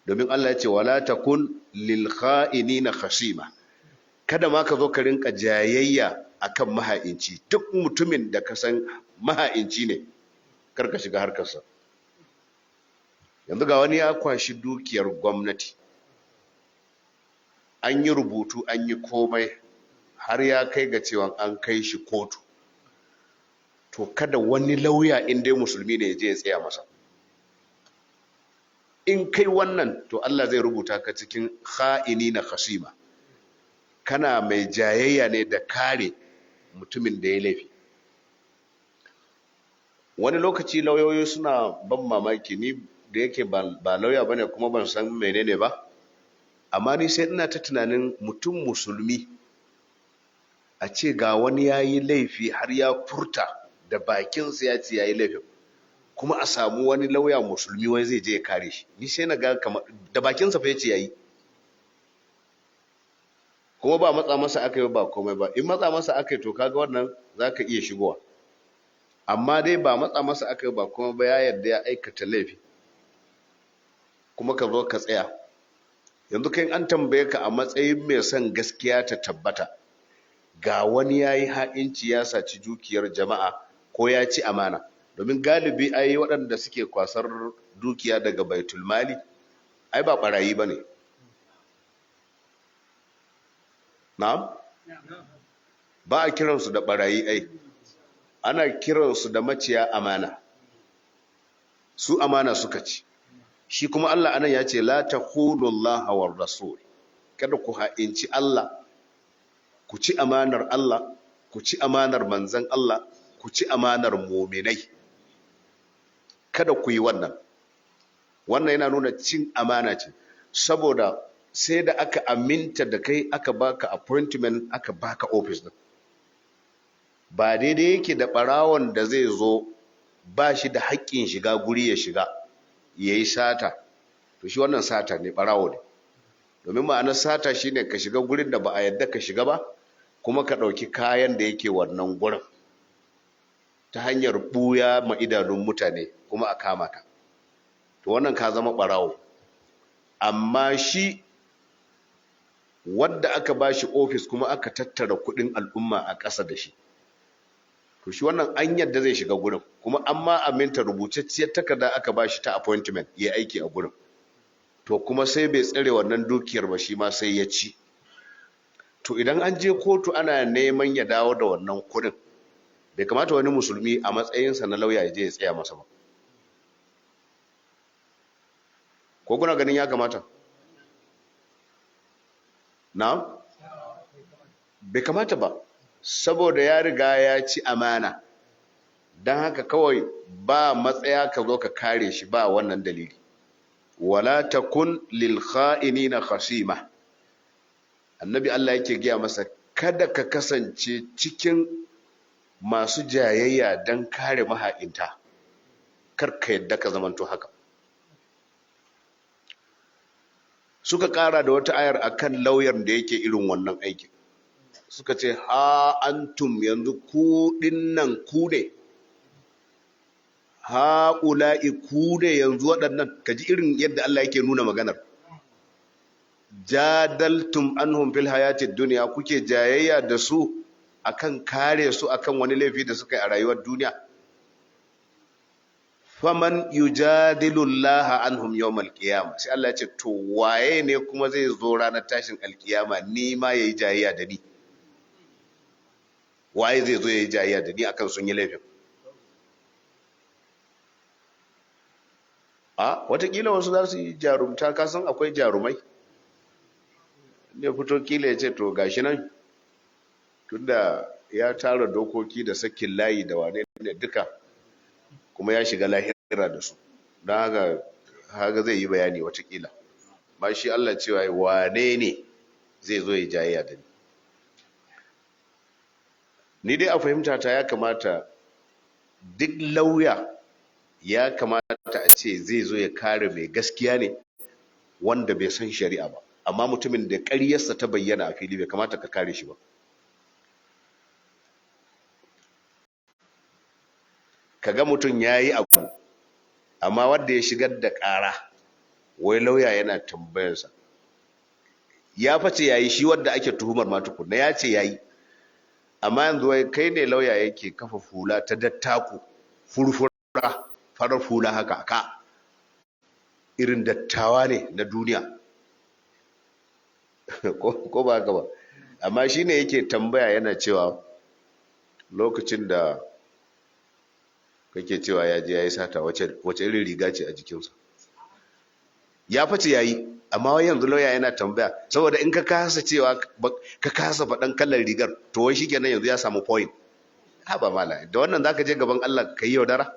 Domin Allah ya ce wala takun lil kha'inina khasima. Kada ma ka zo ka rinka jayayya akan maha'inci. Duk mutumin da ka san maha'inci ne, kar ka shiga harkarsa. Yanzu ga wani ya kwashi dukiyar gwamnati, an yi rubutu, an yi komai, har ya kai ga cewa an kai shi kotu. To kada wani lauya in dai musulmi ne ya je ya tsaya masa. In kai wannan, to Allah zai rubuta ka cikin kha'ini na khasima. Kana mai jayayya ne da kare mutumin da ya laifi. Wani lokaci lauyoyi suna ban mamaki, ni da yake ba lauya bane kuma ban san menene ba, amma ni sai ina ta tunanin mutum musulmi a ce ga wani yayi laifi har ya furta da bakinsa ya ce yayi laifin, kuma a samu wani lauya musulmi wani zai je ya kare shi. Ni sai na ga kamar da bakinsa fa ya ce yayi, kuma ba matsa masa aka yi ba komai ba. In matsa masa aka yi to kaga wannan zaka iya shigowa, amma dai ba matsa masa aka yi ba komai ba, ya yarda ya aikata laifi kuma ka zo ka tsaya. Yanzu kai an tambaye ka a matsayin mai son gaskiya ta tabbata, ga wani yayi ha'inci ya saci dukiyar jama'a ko ya ci amana. Domin galibi ai waɗanda suke kwasar dukiya daga baitul mali ai ba barayi bane. Na'am? Ba a kiransu da barayi ai. Ana kiransu da maciya amana. Su amana suka ci. Shi kuma Allah anan ya ce la takhunullaha war rasul. Kada ku ha'inci Allah, ku ci amanar Allah, ku ci amanar manzon Allah, ku ci amanar mu'minai. Kada ku yi wannan. Wannan yana nuna cin amana ce, saboda sai da aka aminta da kai aka baka appointment, aka baka office din. Ba daidai yake da barawon da zai zo ba shi da haƙƙin shiga guri ya shiga ya yi sata. To shi wannan sata ne, barawo ne. Domin ma'anar sata shine ka shiga gurin da ba a yadda ka shiga ba, kuma ka ɗauki kayan da yake wannan gurin ta hanyar ɓuya ma idanun mutane kuma a kama ka. To wannan ka zama barawo. Amma shi wadda aka ba shi ofis kuma aka tattara kuɗin al'umma a ƙasa da shi, to shi wannan an yadda zai shiga gurin, kuma an ma aminta rubutacciyar takarda aka ba shi ta appointment ya aiki a gurin. To kuma sai bai tsare wannan dukiyar ba, shi ma sai ya ci. To idan an je kotu ana neman ya dawo da wannan kuɗin, bai kamata wani musulmi a matsayinsa na lauya ya je ya tsaya masa ba. Ko kuna ganin ya kamata? Na? Bai kamata ba, saboda ya riga ya ci amana. Don haka kawai ba matsaya ka zo ka kare shi ba wannan dalili. Wala takun lil kha'inina khasima. Annabi Allah yake gaya masa kada ka kasance cikin masu jayayya don kare maha'inta. Kar ka yadda ka zamanto haka. Suka kara da wata ayar akan lauyan da yake irin wannan aikin. Suka ce ha antum, yanzu ku dinnan ku ne, ha ula'i ku ne yanzu waɗannan. Kaji irin yadda Allah yake nuna maganar. Jadaltum anhum fil hayatid dunya, kuke jayayya da su akan kare su akan wani laifi da suka yi a rayuwar duniya. Faman yujadilu Allah anhum yawmal qiyamah, sai Allah ya ce to waye ne kuma zai zo ranar tashin alkiyama ni ma yayi jayayya da ni? Waye zai zo yayi jayayya da ni akan sun yi laifin? A watakila wasu za su yi jarumta, kasan akwai jarumai ne fito kila ya ce to gashi nan, tunda ya tara dokoki da sakin layi da wane ne duka, kuma ya shiga lahira da su, don haka haka zai yi bayani watakila. Ba shi Allah cewa wane ne zai zo ya jayayya da ni. Ni dai a fahimta ta ya kamata duk lauya ya kamata a ce zai zo ya kare mai gaskiya ne wanda bai san shari'a ba, amma mutumin da ƙaryarsa ta bayyana a fili bai kamata ka kare shi ba. Kaga mutum ya yi abu, amma wanda ya shigar da ƙara wai lauya yana tambayarsa, ya face ya yi shi wanda ake tuhumar ma tukunna ya ce ya yi, amma yanzu wai kai ne lauya yake kafa hula ta dattako furfura farar hula haka ka irin dattawa ne na duniya ko ba haka ba, amma shi ne yake tambaya yana cewa lokacin da kake cewa ya je ya yi sata wace irin riga ce a jikinsa, ya face ya yi, amma wai yanzu lauya yana tambaya saboda in ka kasa cewa ka kasa faɗan kalar rigar to wai shikenan yanzu ya samu point. Ha ba mala, da wannan zaka je gaban Allah ka yi yaudara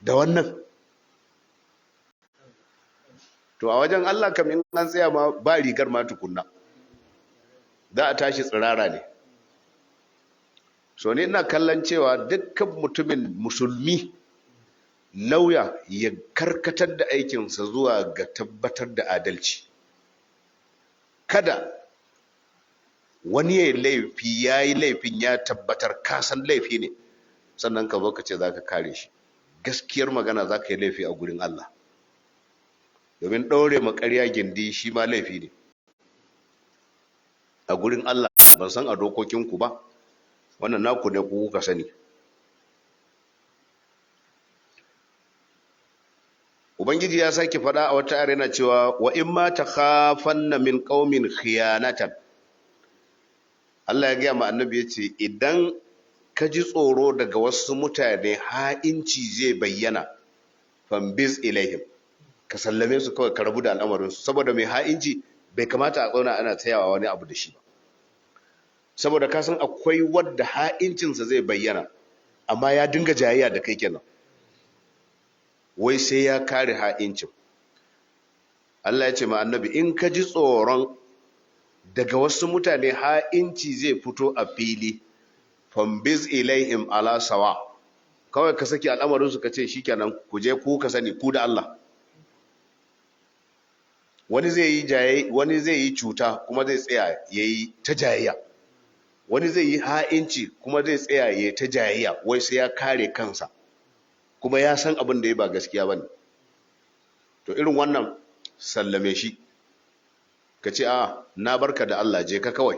da wannan? To a wajen Allah kam in an tsaya ma ba rigar ma tukunna, za a tashi tsirara ne. So ni ina kallon cewa dukkan mutumin musulmi lauya ya karkatar da aikinsa zuwa ga tabbatar da adalci. Kada wani ya yi laifi, ya yi laifin ya tabbatar kasan laifi ne, sannan ka zo ka ce za ka kare shi. Gaskiyar magana za ka yi laifi a gurin Allah, domin ɗaure makarya gindi shi ma laifi ne a gurin Allah. Ban san a dokokinku ba, wannan naku ne ku kuka sani. Ubangiji ya sake faɗa a wata ayar yana cewa wa in ma takhafanna min qaumin khiyanatan. Allah ya gaya ma annabi ya ce idan ka ji tsoro daga wasu mutane ha'inci zai bayyana, fambiz ilaihim, ka sallame su kawai, ka rabu da al'amarinsu, saboda mai ha'inci bai kamata a tsauna ana tsayawa wani abu da shi ba, saboda ka san akwai wadda ha'incinsa zai bayyana amma ya dinga jayayya da kai kenan, wai sai ya kare ha'incin. Allah ya ce ma annabi in ka ji tsoron daga wasu mutane ha'inci zai fito a fili, fambiz ilaihim ala sawa, kawai ka saki al'amarinsu ka ce shikenan ku je ku ka sani ku da Allah. Wani zai yi jaye, wani zai yi cuta kuma zai tsaya yayi ta jayayya, wani zai yi ha'inci kuma zai tsaya yayi ta jayayya, wai sai ya kare kansa kuma ya san abin da ya ba gaskiya bane. To irin wannan sallame shi, ka ce a na barka da Allah, je ka kawai,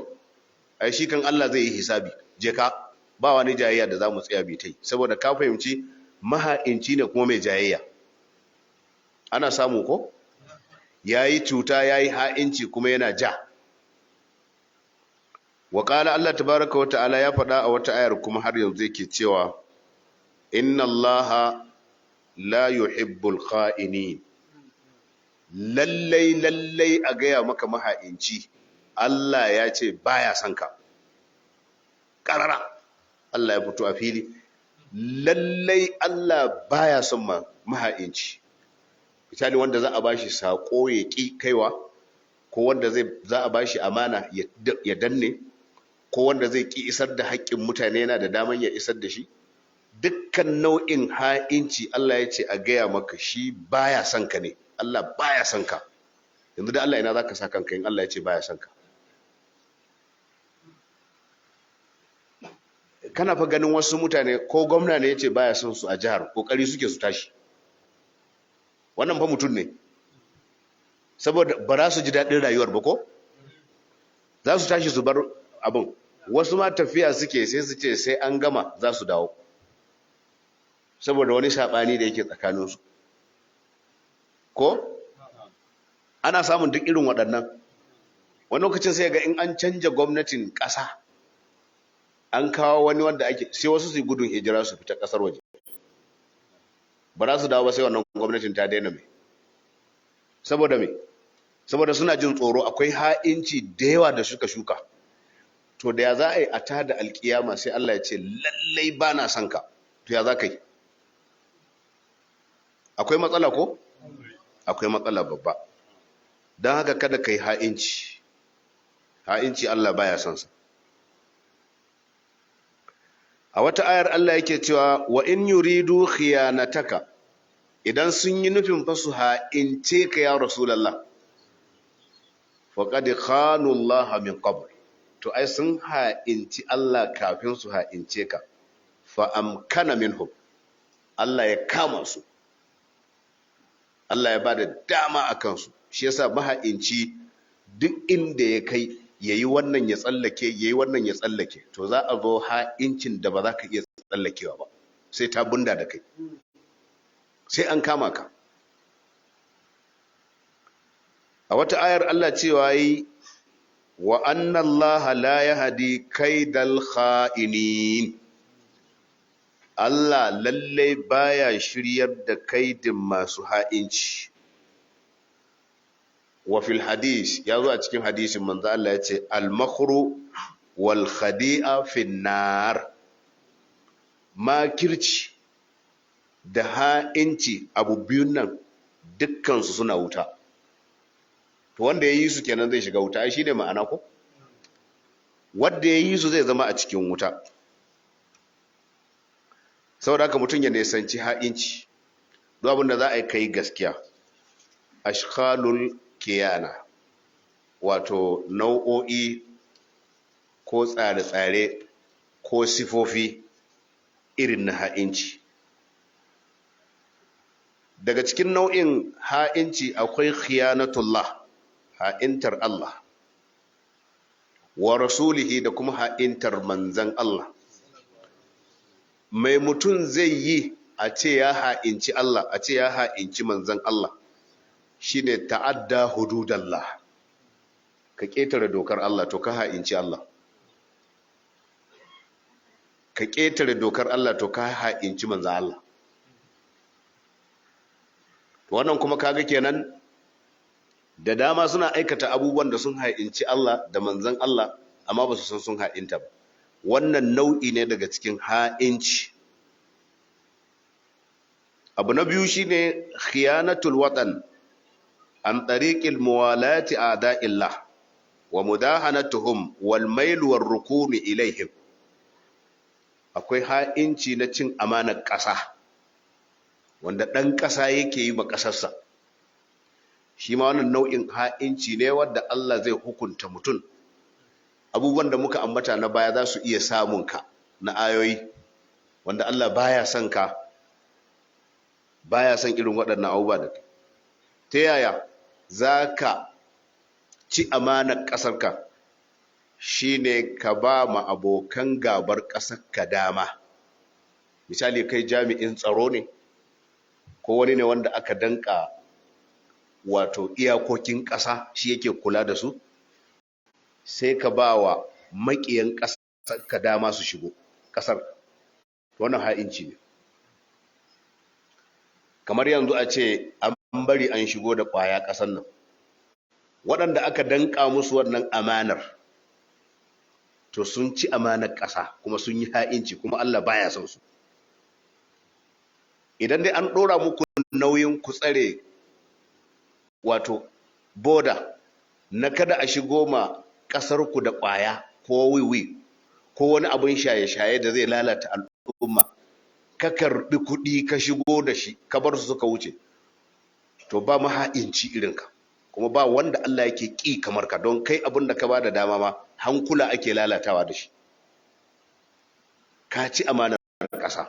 ai shi kan Allah zai yi hisabi, je ka, ba wani jayayya da za mu tsaya bi tai, saboda ka fahimci maha'inci ne kuma mai jayayya. Ana samu ko yayi cuta yayi ha'inci kuma yana ja. Wa qala Allah tabaaraka wa ta'ala ya faɗa a wata ayar kuma har yanzu yake cewa inna Allaha la yuhibbul kha'inin. Lallai lallai a gaya maka maha'inci, Allah ya ce baya son ka. Karara Allah ya fito a fili, lallai Allah baya son maha'inci. Misali wanda za a bashi sako ya ki kaiwa, ko wanda za a bashi amana ya danne, ko wanda zai ki isar da haƙƙin mutane yana da daman ya isar da shi. Dukkan nau'in ha'inci Allah ya ce a gaya maka shi baya son ka ne, Allah baya son ka. Yanzu da Allah ina zaka sa kanka in Allah ya ce baya son ka? Kana fa ganin wasu mutane ko gwamna ne ya ce baya son su a jihar, kokari suke su tashi. Wannan fa mutum ne, saboda ba za su ji daɗin rayuwar ba, ko za su tashi su bar abin. Wasu ma tafiya suke sai su ce sai an gama za su dawo, saboda wani saɓani da yake tsakaninsu. Ko ana samun duk irin waɗannan. Wani lokacin sai ga in an canja gwamnatin ƙasa an kawo wani wanda ake sai wasu su yi gudun hijira su fita ƙasar waje, Ba za su dawo ba sai wannan gwamnatin ta daina mai. Saboda me? Saboda suna jin tsoro, akwai ha'inci da yawa da suka shuka. To da ya za a yi a tada alkiyama sai Allah ya ce lallai ba na son ka, to ya za ka yi? Akwai matsala ko? Akwai matsala babba. Don haka kada ka yi ha'inci. Ha'inci Allah baya son sa. A wata ayar Allah yake cewa wa in yuridu khiyanataka, idan sun yi nufin fa su ha'ince ka ya Rasulullah, faqad khanu Allah min qabl, to ai sun ha'inci Allah kafin su ha'ince ka, fa amkana minhum, Allah ya kama su, Allah ya bada dama a kansu. Shi yasa maha'inci duk inda ya kai yayi wannan ya tsallake, yayi wannan ya tsallake, to za a zo ha'incin da ba za ka iya tsallakewa ba, sai ta bunda da kai, sai an kama ka. A wata ayar Allah cewa yi wa anna Allah la yahdi kaidal kha'inin, Allah lalle baya shiryar da kaidin masu ha'inci. Wa fil hadis, ya zo a cikin hadisin manzo Allah ya ce al-makhru wal khadi'a fin nar, makirci da ha'inci abu biyun nan dukkan su suna wuta. To wanda ya yi su kenan zai shiga wuta, ai shine ma'ana ko? Wanda ya yi su zai zama a cikin wuta. Saboda haka mutum ya nisanci ha'inci, duk abin da za a yi kai gaskiya. Ashkhalul kiyana, wato nau'o'i ko tsare-tsare ko sifofi irin na ha'inci. Daga cikin nau'in ha'inci akwai khiyanatullah, ha'intar Allah, wa rasulihi, da kuma ha'intar manzan Allah. Mai mutum zai yi a ce ya ha'inci Allah, a ce ya ha'inci manzan Allah, shine ta'adda hududallah, ka ƙetare dokar Allah, to ka ha'inci Allah. Ka ƙetare dokar Allah, to ka ha'inci manzan Allah. Wannan kuma kaga kenan da dama suna aikata abubuwan da sun ha'inci Allah da manzan Allah, amma ba su san sun ha'inta ba. Wannan nau'i ne daga cikin ha'inci. Abu na biyu shine khiyanatul watan an tariqil muwalati a'da'illah wa mudahanatuhum wal mail war rukuni ilaihim. Akwai ha'inci na cin amanar ƙasa, wanda ɗan ƙasa yake yi ma ƙasarsa. Shi ma wannan nau'in ha'inci ne wanda Allah zai hukunta mutum. Abubuwan da muka ambata na baya za su iya samun ka na ayoyi wanda Allah baya son ka, baya son irin waɗannan abubuwa da kai. Ta yaya za ka ci amanar ƙasarka? Shi ne ka ba ma abokan gabar ƙasarka dama. Misali, kai jami'in tsaro ne, ko wani ne wanda aka danka wato iyakokin ƙasa shi yake kula da su, sai ka ba wa maƙiyan ƙasarka dama su shigo ƙasar. Wannan ha'inci ne. Kamar yanzu a ce an bari an shigo da ƙwaya ƙasar nan, waɗanda aka danka musu wannan amanar, to sun ci amanar ƙasa kuma sun yi ha'inci, kuma Allah baya son su. Idan dai an ɗora muku nauyin ku tsare wato boda na kada a shigo ma ƙasar ku da ƙwaya ko wiwi ko wani abin shaye-shaye da zai lalata al'umma, ka karɓi kuɗi ka shigo da shi, ka bar su suka wuce, to ba maha'inci irinka, kuma ba wanda Allah yake ƙi kamar ka, don kai abin da ka ba da dama ma hankula ake lalatawa da shi. Ka ci amanar ƙasa.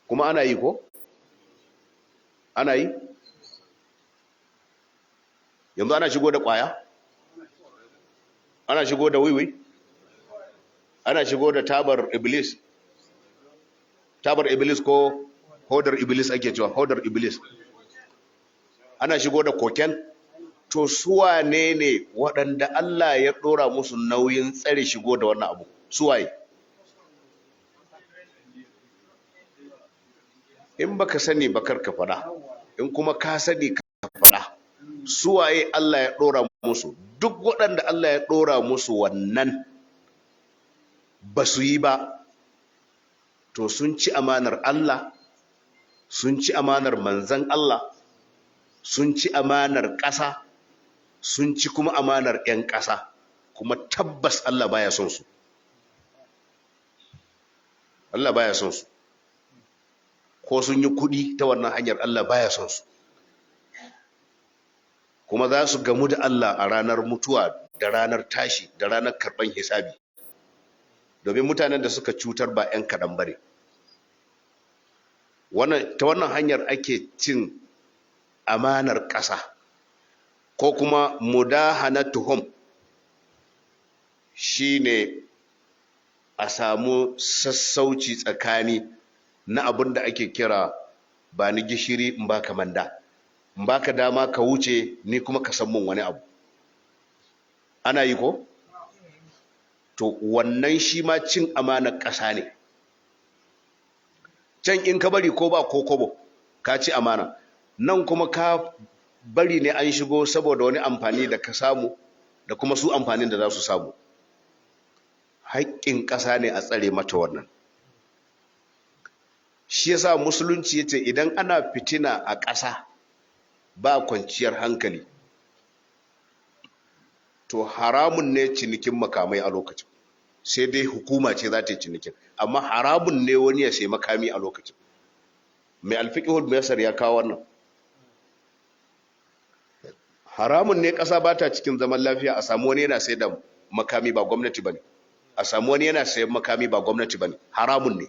Kuma ana yi ko? Ana yi? Yanzu ana shigo da ƙwaya? Ana shigo da wiwi? Ana shigo da tabar iblis? Tabar iblis ko hodar iblis ake cewa, hodar iblis. Ana shigo da koken? To suwa ne ne waɗanda Allah ya ɗora musu nauyin tsare shigo da wannan abu? Suwaye? In baka sani ba kar ka faɗa, in kuma ka sani ka faɗa. Suwaye Allah ya ɗora musu? Duk waɗanda Allah ya ɗora musu wannan ba su yi ba, to sun ci amanar Allah, sun ci amanar manzan Allah, sun ci amanar ƙasa, sun ci kuma amanar 'yan ƙasa, kuma tabbas Allah baya son su. Allah baya son su. Ko sun yi kuɗi ta wannan hanyar, Allah baya son su. Kuma za su gamu da Allah a ranar mutuwa da ranar tashi da ranar karɓan hisabi, domin mutanen da suka cutar ba 'yan kaɗan ba ne. Ta wannan hanyar ake cin amanar ƙasa, ko kuma mudahanatuhum, shine a samu sassauci tsakani na abin da ake kira ba ni gishiri in baka manda, in baka dama ka wuce, ni kuma ka san mun wani abu. Ana yi ko? To wannan shi ma cin amanar ƙasa ne. Can in ka bari ko ba ko kobo, ka ci amana. Nan kuma ka bari ne an shigo saboda wani amfani da ka samu da kuma su amfanin da za su samu. Haƙƙin ƙasa ne a tsare mata wannan. Shi yasa Musulunci yace idan ana fitina a ƙasa, ba kwanciyar hankali, to haramun ne cinikin makamai a lokacin, sai dai hukuma ce za ta yi cinikin, amma haramun ne wani ya sai makami a lokacin. Mai Alfiqhul Muyassar ya kawo wannan. Haramun ne ƙasa ba ta cikin zaman lafiya a samu wani yana sai da makami ba gwamnati ba ne, a samu wani yana sayan makami ba gwamnati ba ne. Haramun ne,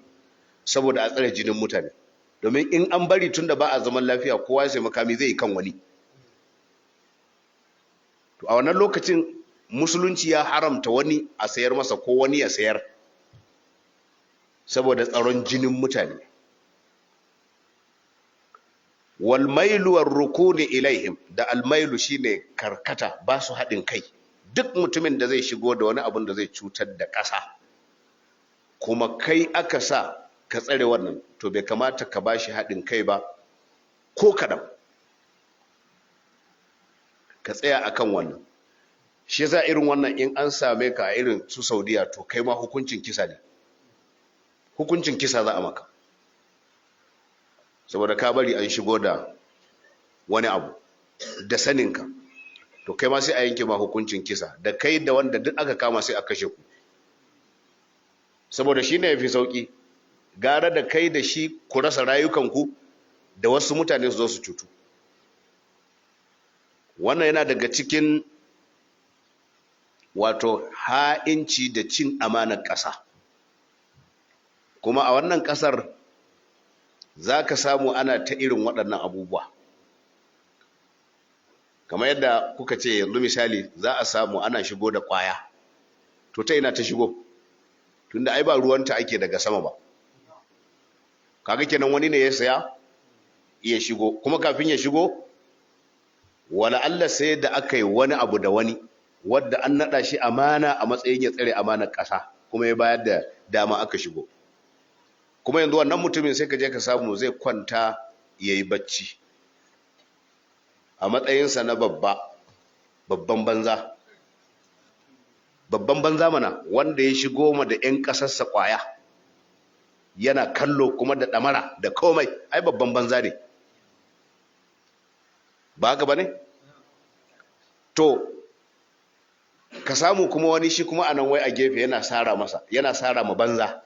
saboda a tsare jinin mutane, domin in an bari tun da ba a zaman lafiya kowa ya sai makami, zai yi kan wani. To a wannan lokacin Musulunci ya haramta wani a sayar masa ko wani ya sayar, saboda tsaron jinin mutane. Walmailu war rukuni ilaihim, da almailu shine karkata, ba su haɗin kai. Duk mutumin da zai shigo da wani abun da zai cutar da ƙasa, kuma kai aka sa ka tsare wannan, to bai kamata ka bashi haɗin kai ba ko kaɗan. Ka tsaya akan wannan. Shi yasa irin wannan in an same ka a irin su Saudiya, to kai ma hukuncin kisa ne, hukuncin kisa za a maka, saboda ka bari an shigo da wani abu da saninka. To kai ma sai a yanke ma hukuncin kisa, da kai da wanda duk aka kama sai a kashe ku, saboda shi ne ya fi sauƙi. Gara da kai da shi ku rasa rayukanku da wasu mutane su zo su cutu. Wannan yana daga cikin wato ha'inci da cin amanar ƙasa. Kuma a wannan ƙasar za ka samu ana ta irin waɗannan abubuwa, kamar yadda kuka ce yanzu. Misali, za a samu ana shigo da ƙwaya. To ta ina ta shigo? Tunda ai ba ruwanta ake daga sama ba. Kaga kenan wani ne ya saya ya shigo, kuma kafin ya shigo, wala Allah sai da aka yi wani abu da wani wadda an naɗa shi amana a matsayin ya tsare amanar ƙasa, kuma ya bayar da dama aka shigo. Kuma yanzu wannan mutumin sai ka je ka samu zai kwanta ya yi bacci a matsayinsa na babba, babban banza, babban banza mana, wanda ya shigo ma da 'yan ƙasarsa ƙwaya yana kallo, kuma da ɗamara da komai. Ai babban banza ne, ba haka ba ne? To ka samu kuma wani shi kuma anan wai a gefe yana sara masa, yana sara ma banza,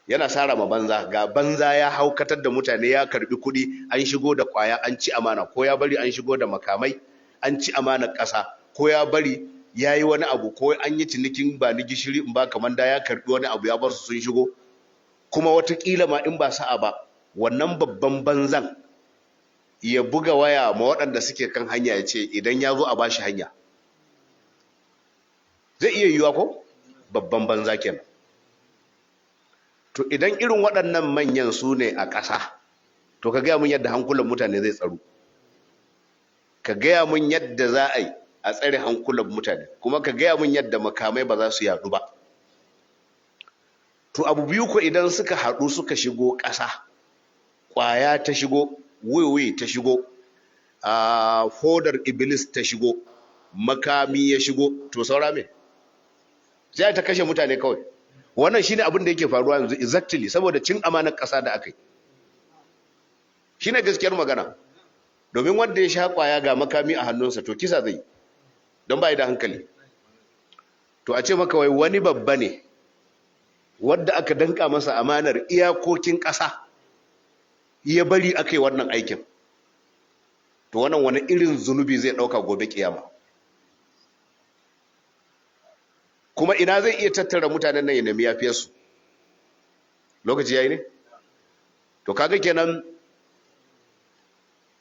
yana sara ma banza. Ga banza ya haukatar da mutane, ya karbi kuɗi an shigo da kwaya, an ci amana, ko ya bari an shigo da makamai, an ci amanar ƙasa, ko ya bari ya yi wani abu, ko an yi cinikin ba ni gishiri in ba kamar da, ya karbi wani abu ya bar su sun shigo. Kuma watakila ma in ba sa'a ba, wannan babban banzan ya buga waya ma waɗanda suke kan hanya, ya ce idan ya zo a bashi hanya. Zai iya yiwuwa ko? Babban banza kenan. To idan irin waɗannan manyan su ne a ƙasa, to ka gaya mun yadda hankulan mutane zai tsaro, ka gaya mun yadda za a yi a tsare hankulan mutane, kuma ka gaya mun yadda makamai ba za su yaɗu ba. To abu biyu ko idan suka haɗu suka shigo ƙasa, ƙwaya ta shigo, wiwi ta shigo, a hodar iblis ta shigo, makami ya shigo, to saura me? Sai ta kashe mutane kawai. Wannan shine abin da yake faruwa yanzu exactly, saboda cin amanar ƙasa da aka yi. Shine gaskiyar magana. Domin wanda ya sha ƙwaya ga makami a hannunsa, to kisa zai, don bai da hankali. To a ce maka wai wani babba ne wadda aka danka masa amanar iyakokin ƙasa ya bari aka yi wannan aikin, to wannan wani irin zunubi zai ɗauka gobe kiyama? Kuma ina zai iya tattara mutanen nan ya nemi yafiyarsu? Lokaci yayi ne? To kaga kenan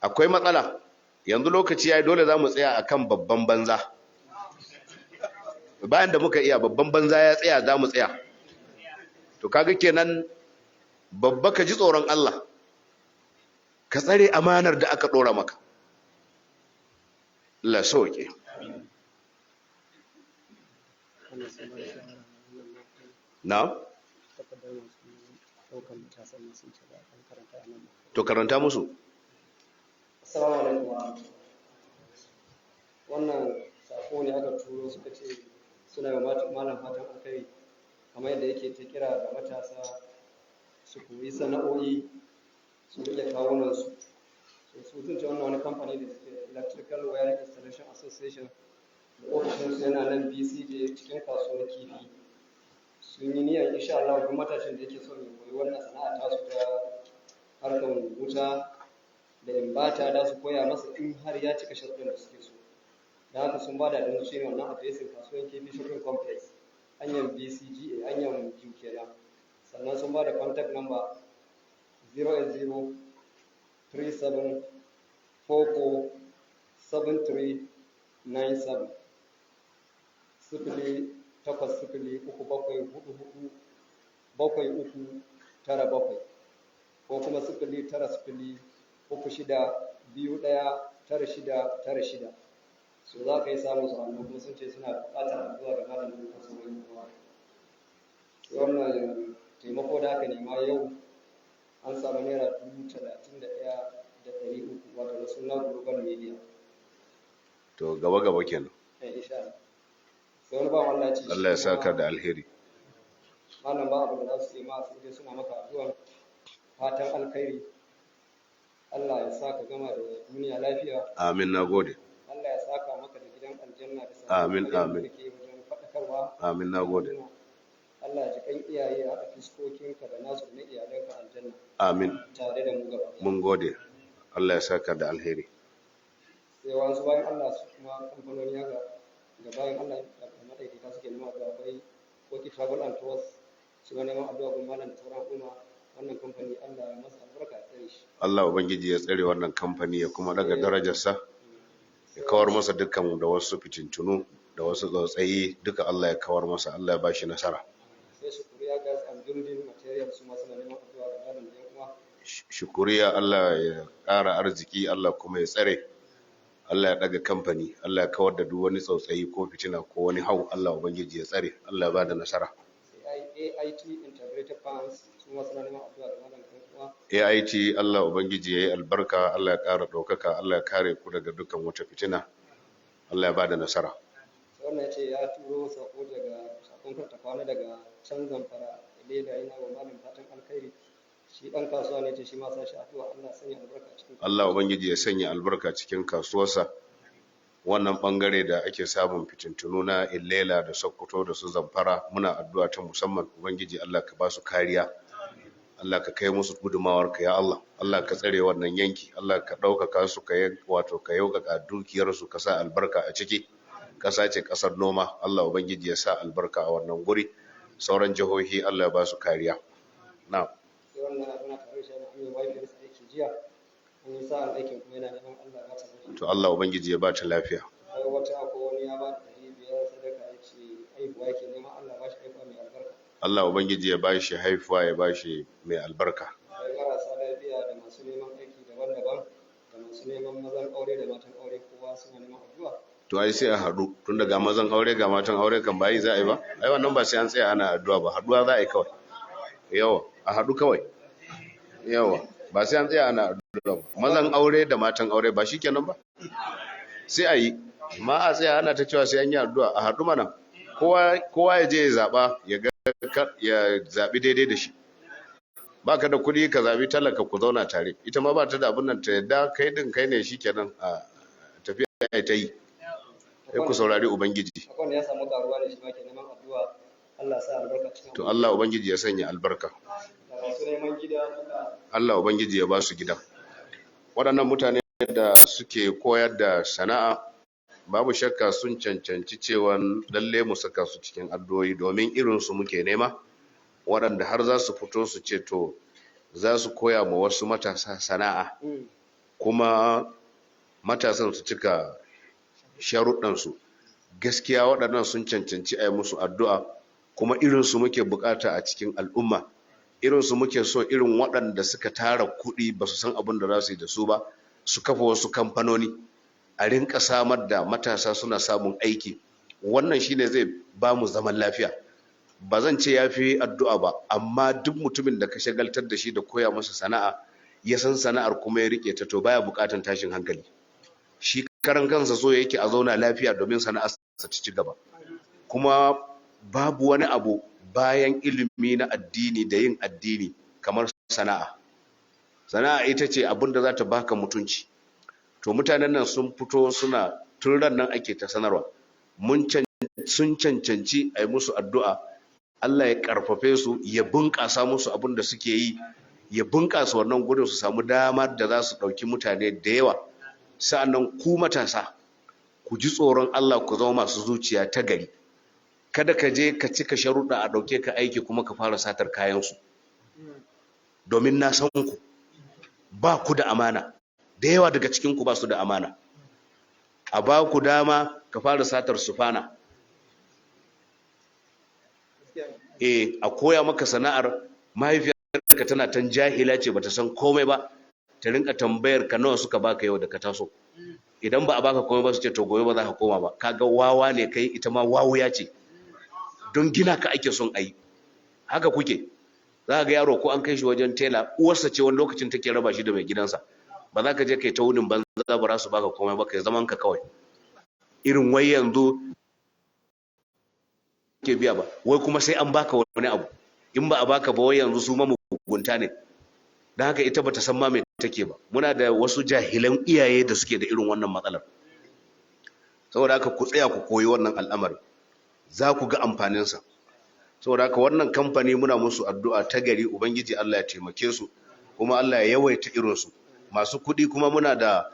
akwai matsala. Yanzu lokaci yayi, dole za mu tsaya akan babban banza. Bayan da muka iya, babban banza ya tsaya, za mu tsaya. To kaga kenan, babba, ka ji tsoron Allah, ka tsare amanar da aka dora maka. Allah sauke. Na to karanta musu. Assalamu alaikum. Wannan sako ne aka turo, suka ce suna yi malam fatan alkhairi, kamar yadda yake ta kira ga matasa su koyi sana'o'i su riƙe kawunansu. So su sun ce wannan wani kamfani da suke Electrical Wiring Installation Association, da ofishinsu yana nan BCJ cikin kasuwar kifi. Sun yi niyyar, insha Allah, duk matashin da yake son ya koyi wannan sana'a tasu ta harkar wuta da inverter, da su koya masa in har ya cika sharuɗan da suke so. Da haka sun bada da shi ne wannan adireshin, kasuwar kifi shopping complex, hanyar BCGA, hanyar biyu kenan. Sannan sun bada contact number 080 37 44 73 97, 08037447397, ko kuma 09036219696. So za ka yi samun su hannu, kuma sun ce suna buƙatar addu'a ga malamin da sauran kowa. Sai wannan taimako da aka nema yau, an samu ₦31,300, wato na Suna Global Media. To gaba gaba kenan. Eh, insha Allah. Sai wani bawan Allah ya ce shi Allah ya saka kuma da alheri. Malam, ba abu da za su ce ma, sai dai suna maka addu'an fatan alkhairi. Allah ya sa ka gama da duniya lafiya. Amin, nagode. Allah ya saka maka da gidan aljanna bisa Amin, ƙoƙarin da amin. kake wajen faɗakarwa. Amin, nagode. Allah ya ji kan iyaye, a haɗa fiskokinka da nasu da na iyalanka aljanna Amin. tare da mu gaba ɗaya. Mun gode, Allah ya saka da alheri. Sai wasu bayan Allah, su kuma kamfanoni haka da bayan Allah da madaidaita suke neman addu'a. Akwai Koki Travel and Tours, su ma neman addu'a gun malam da sauran al'umma. Wannan kamfani, Allah ya masa albarka ya tsare shi. Allah ubangiji ya tsare wannan kamfani, ya kuma daga darajarsa, ya kawar masa dukkan da wasu fitintunu da wasu tsautsayi duka. Allah ya kawar masa, Allah ya bashi nasara. Sai Shukuriya Gas and Building Material, su ma suna neman addu'a ga malam da yan uwa. Shukuriya, Allah ya ƙara arziki, Allah kuma ya tsare, Allah ya daga kamfani, Allah ya kawar da duk wani tsautsayi ko fitina ko wani hau. Allah ubangiji ya tsare, Allah ya bada nasara. Sai AIT Integrated Farms, su ma suna neman addu'a ga malam da yan uwa. AIT, Allah ubangiji ya yi albarka, Allah ya ƙara ɗaukaka, Allah ya kare ku daga dukkan wata fitina, Allah ya bada nasara. Sai wannan ya ce ya turo sako daga sakon karta kwana daga can Zamfara Lela, yana wa malam fatan alkhairi. Shi dan kasuwa ne, ce shi ma sa shi addu'a, Allah ya sanya albarka cikin Allah ubangiji ya sanya albarka cikin kasuwarsa. Wannan bangare da ake samun fitintunu na Illela da Sokoto da su Zamfara, muna addu'a ta musamman. Ubangiji Allah ka ba su kariya, Allah ka kai musu gudumawarka, ya Allah. Allah ka tsare wannan yanki, Allah ka ɗaukaka su, ka wato ka yaukaka dukiyarsu, ka sa albarka a ciki. Ƙasa ce ƙasar noma. Allah ubangiji ya sa albarka a wannan guri. Sauran jihohi, Allah ya ba su kariya. Na Sai wannan muna tare da shi, an yi mahaifiyarsa aiki jiya, an yi sa'an aikin, kuma yana neman Allah ya ba ta lafiya. To Allah ubangiji ya ba ta lafiya. Akwai wata ko wani ya ba da 500 sadaka, ya ce aihuwa yake neman, Allah ba shi aihuwa mai albarka. Allah ubangiji ya ba shi haifuwa, ya ba shi mai albarka. Akwai marasa lafiya da masu neman aiki daban-daban da masu neman mazan aure da matan aure, kowa suna neman addu'a. To ai sai a haɗu, tun daga mazan aure ga matan aure kan bayi za a yi ba. Ai wannan ba sai an tsaya ana addu'a ba, haɗuwa za a yi kawai. Yawa, a haɗu kawai. Yawa, ba sai an tsaya ana addu'a ba. Mazan aure da matan aure ba shikenan ba, sai a yi. Ma a tsaya ana ta cewa sai an yi addu'a, a haɗu mana. Kowa ya je ya zaɓa, ya ga ya zaɓi daidai da shi. Ba ka da kuɗi, ka zaɓi talaka, ku zauna tare. Ita ma ba ta da abin nan, ta yadda kai ɗin kai ne, shikenan, a tafiya ta yi. Sai ku saurari Ubangiji. Akwai wanda ya samu karuwa ne, shi ma ke neman addu'a, Allah sa albarka cikin. To, Allah Ubangiji ya sanya albarka. Da masu neman gida duka. Allah Ubangiji ya ba su gida. Waɗannan mutane da suke koyar da sana'a, babu shakka sun cancanci cewa lalle mu saka su cikin addu'o'i, domin irinsu muke nema, waɗanda har za su fito su ce to za su koya ma wasu matasa sana'a, kuma matasan su cika sharuɗansu. Gaskiya waɗannan sun cancanci a yi musu addu'a, kuma irinsu muke bukata a cikin al'umma. Irinsu muke so, irin waɗanda suka tara kuɗi ba su san abin da za su yi da su ba, su kafa wasu kamfanoni, a rinka samar da matasa suna samun aiki. Wannan shine zai ba mu zaman lafiya. Ba zan ce ya fi addu'a ba, amma duk mutumin da ka shagaltar da shi da koya masa sana'a, ya san sana'ar kuma ya rike ta, to baya bukatan tashin hankali. Shi karan kansa so yake a zauna lafiya domin sana'ar sa ci gaba. Kuma babu wani abu bayan ilimi na addini da yin addini kamar sana'a. Sana'a ita ce abin da za ta baka mutunci. To, mutanen nan sun fito suna, tun ran nan ake ta sanarwa, mun sun cancanci a yi musu addu'a, Allah ya karfafe su, ya bunƙasa musu abin da suke yi, ya bunƙasa wannan gudun, su samu damar da za su ɗauki mutane da yawa. Sa'annan ku matasa, ku ji tsoron Allah, ku zama masu zuciya ta gari. Kada ka je ka cika sharuɗa a ɗauke ka aiki kuma ka fara satar kayansu, domin na san ku ba ku da amana. Da yawa daga cikin ku ba su da amana. A ba ku dama ka fara satar sufana. A koya maka sana'ar, mahaifiyarka tana tan jahila ce, bata san komai ba, ta rinka tambayar ka nawa suka baka yau da ka taso. Idan ba a baka komai ba, su ce to gobe ba za ka koma ba. Kaga wawa ne kai, ita ma wawuya ce, don gina ka ake son a yi. Haka kuke. Za ka ga yaro ko an kai shi wajen tela, uwarsa ce wani lokacin take raba shi da mai gidansa. Ba za ka je kai ta wunin banza ba za su baka komai ba, kai zaman ka kawai. Irin wai yanzu ke biya ba, wai kuma sai an baka wani abu. In ba a baka ba, wai yanzu su ma mugunta ne. Don haka ita bata san ma me take ba. Muna da wasu jahilan iyaye da suke da irin wannan matsalar. Saboda haka ku tsaya ku koyi wannan al'amari, za ku ga amfaninsa. Saboda haka wannan kamfani muna musu addu'a ta gari, Ubangiji Allah ya taimake su, kuma Allah ya yawaita irinsu. Masu kuɗi kuma muna da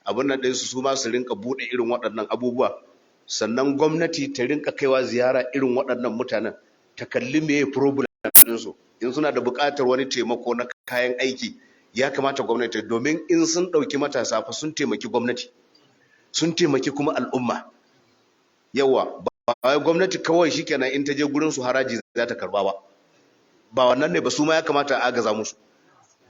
abin nan ɗinsu, su ma su rinka buɗe irin waɗannan abubuwa. Sannan gwamnati ta rinka kaiwa ziyara irin waɗannan mutanen, ta kalli meye problem ɗinsu. In suna da buƙatar wani taimako na kayan aiki, ya kamata gwamnati, domin in sun ɗauki matasa fa sun taimaki gwamnati, sun taimaki kuma al'umma. Yawa, ba wai gwamnati kawai shikenan in ta je gurin su haraji za ta karba ba, ba wannan ne ba. Su ma ya kamata a agaza musu.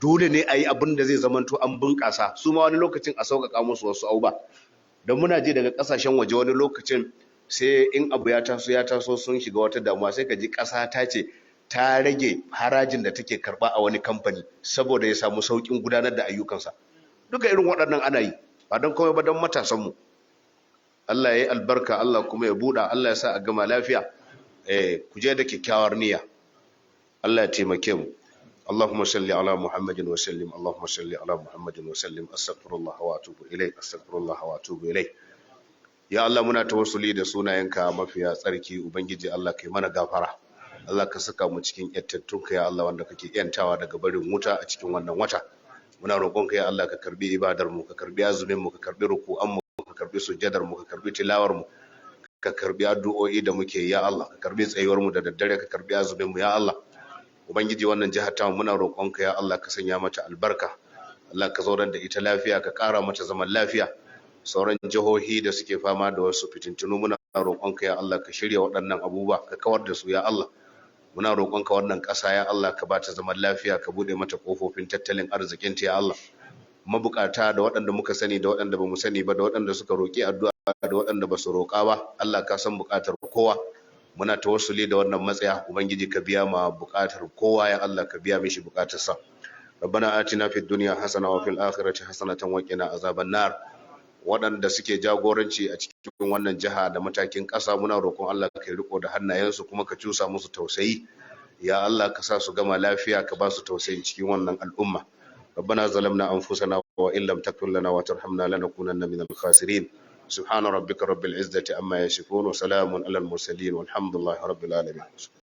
Dole ne a yi abin da zai zamanto an bunƙasa su ma, wani lokacin a sauƙaƙa musu wasu abubuwa. Don muna ji daga ƙasashen waje, wani lokacin sai in abu ya taso, ya taso, sun shiga wata damuwa, sai ka ji ƙasa ta ce ta rage harajin da take karɓa a wani kamfani saboda ya samu sauƙin gudanar da ayyukansa. Duka irin waɗannan ana yi ba don komai ba, don matasanmu. Allah ya yi albarka, Allah kuma ya buɗa, Allah ya sa a gama lafiya. Ku je da kyakkyawar niyya. Allah ya taimake mu. اللهم صل على محمد وسلم، اللهم صل على محمد وسلم. استغفر الله واتوب اليه، استغفر الله واتوب اليه. Ya Allah, muna tawassuli da sunayenka mafiya tsarki. Ubangiji Allah, kai mana gafara. Allah, ka saka mu cikin yattattunka, ya Allah, wanda kake yantawa daga barin wuta a cikin wannan wata. Muna roƙonka, ya Allah, ka karbi ibadar mu, ka karbi azumin mu, ka karbi ruku'an mu, ka karbi sujjadar mu, ka karbi tilawar mu, ka karbi addu'o'i da muke, ya Allah, ka karbi tsayuwar mu da daddare, ka karbi azumin mu, ya Allah. Ubangiji, wannan jihar ta muna roƙonka, ya Allah, ka sanya mata albarka. Allah, ka zaunar da ita lafiya, ka ƙara mata zaman lafiya. Sauran jihohi da suke fama da wasu fitintunu, muna roƙonka, ya Allah, ka shirya waɗannan abubuwa, ka kawar da su, ya Allah. Muna roƙonka, wannan ƙasa, ya Allah, ka bata zaman lafiya, ka buɗe mata ƙofofin tattalin arzikinta, ya Allah. Mabukata da waɗanda muka sani da waɗanda ba mu sani ba, da waɗanda suka roƙi addu'a da waɗanda ba su roƙa ba, Allah, ka san buƙatar kowa. Muna tawassuli da wannan matsaya, Ubangiji ka biya ma buƙatar kowa, ya Allah ka biya mishi buƙatarsa. ربنا آتنا في الدنيا حسنة وفي الآخرة حسنة وقنا عذاب النار. Waɗanda suke jagoranci a cikin wannan jiha da matakin ƙasa, muna roƙon Allah ka riko da hannayensu kuma ka cusa musu tausayi. Ya Allah, ka sa su gama lafiya, ka ba su tausayin cikin wannan al'umma. ربنا ظلمنا أنفسنا وإن لم تغفر لنا وترحمنا لنكونن من الخاسرين. سبحان ربك رب العزة عما يصفون وسلام على المرسلين والحمد لله رب العالمين.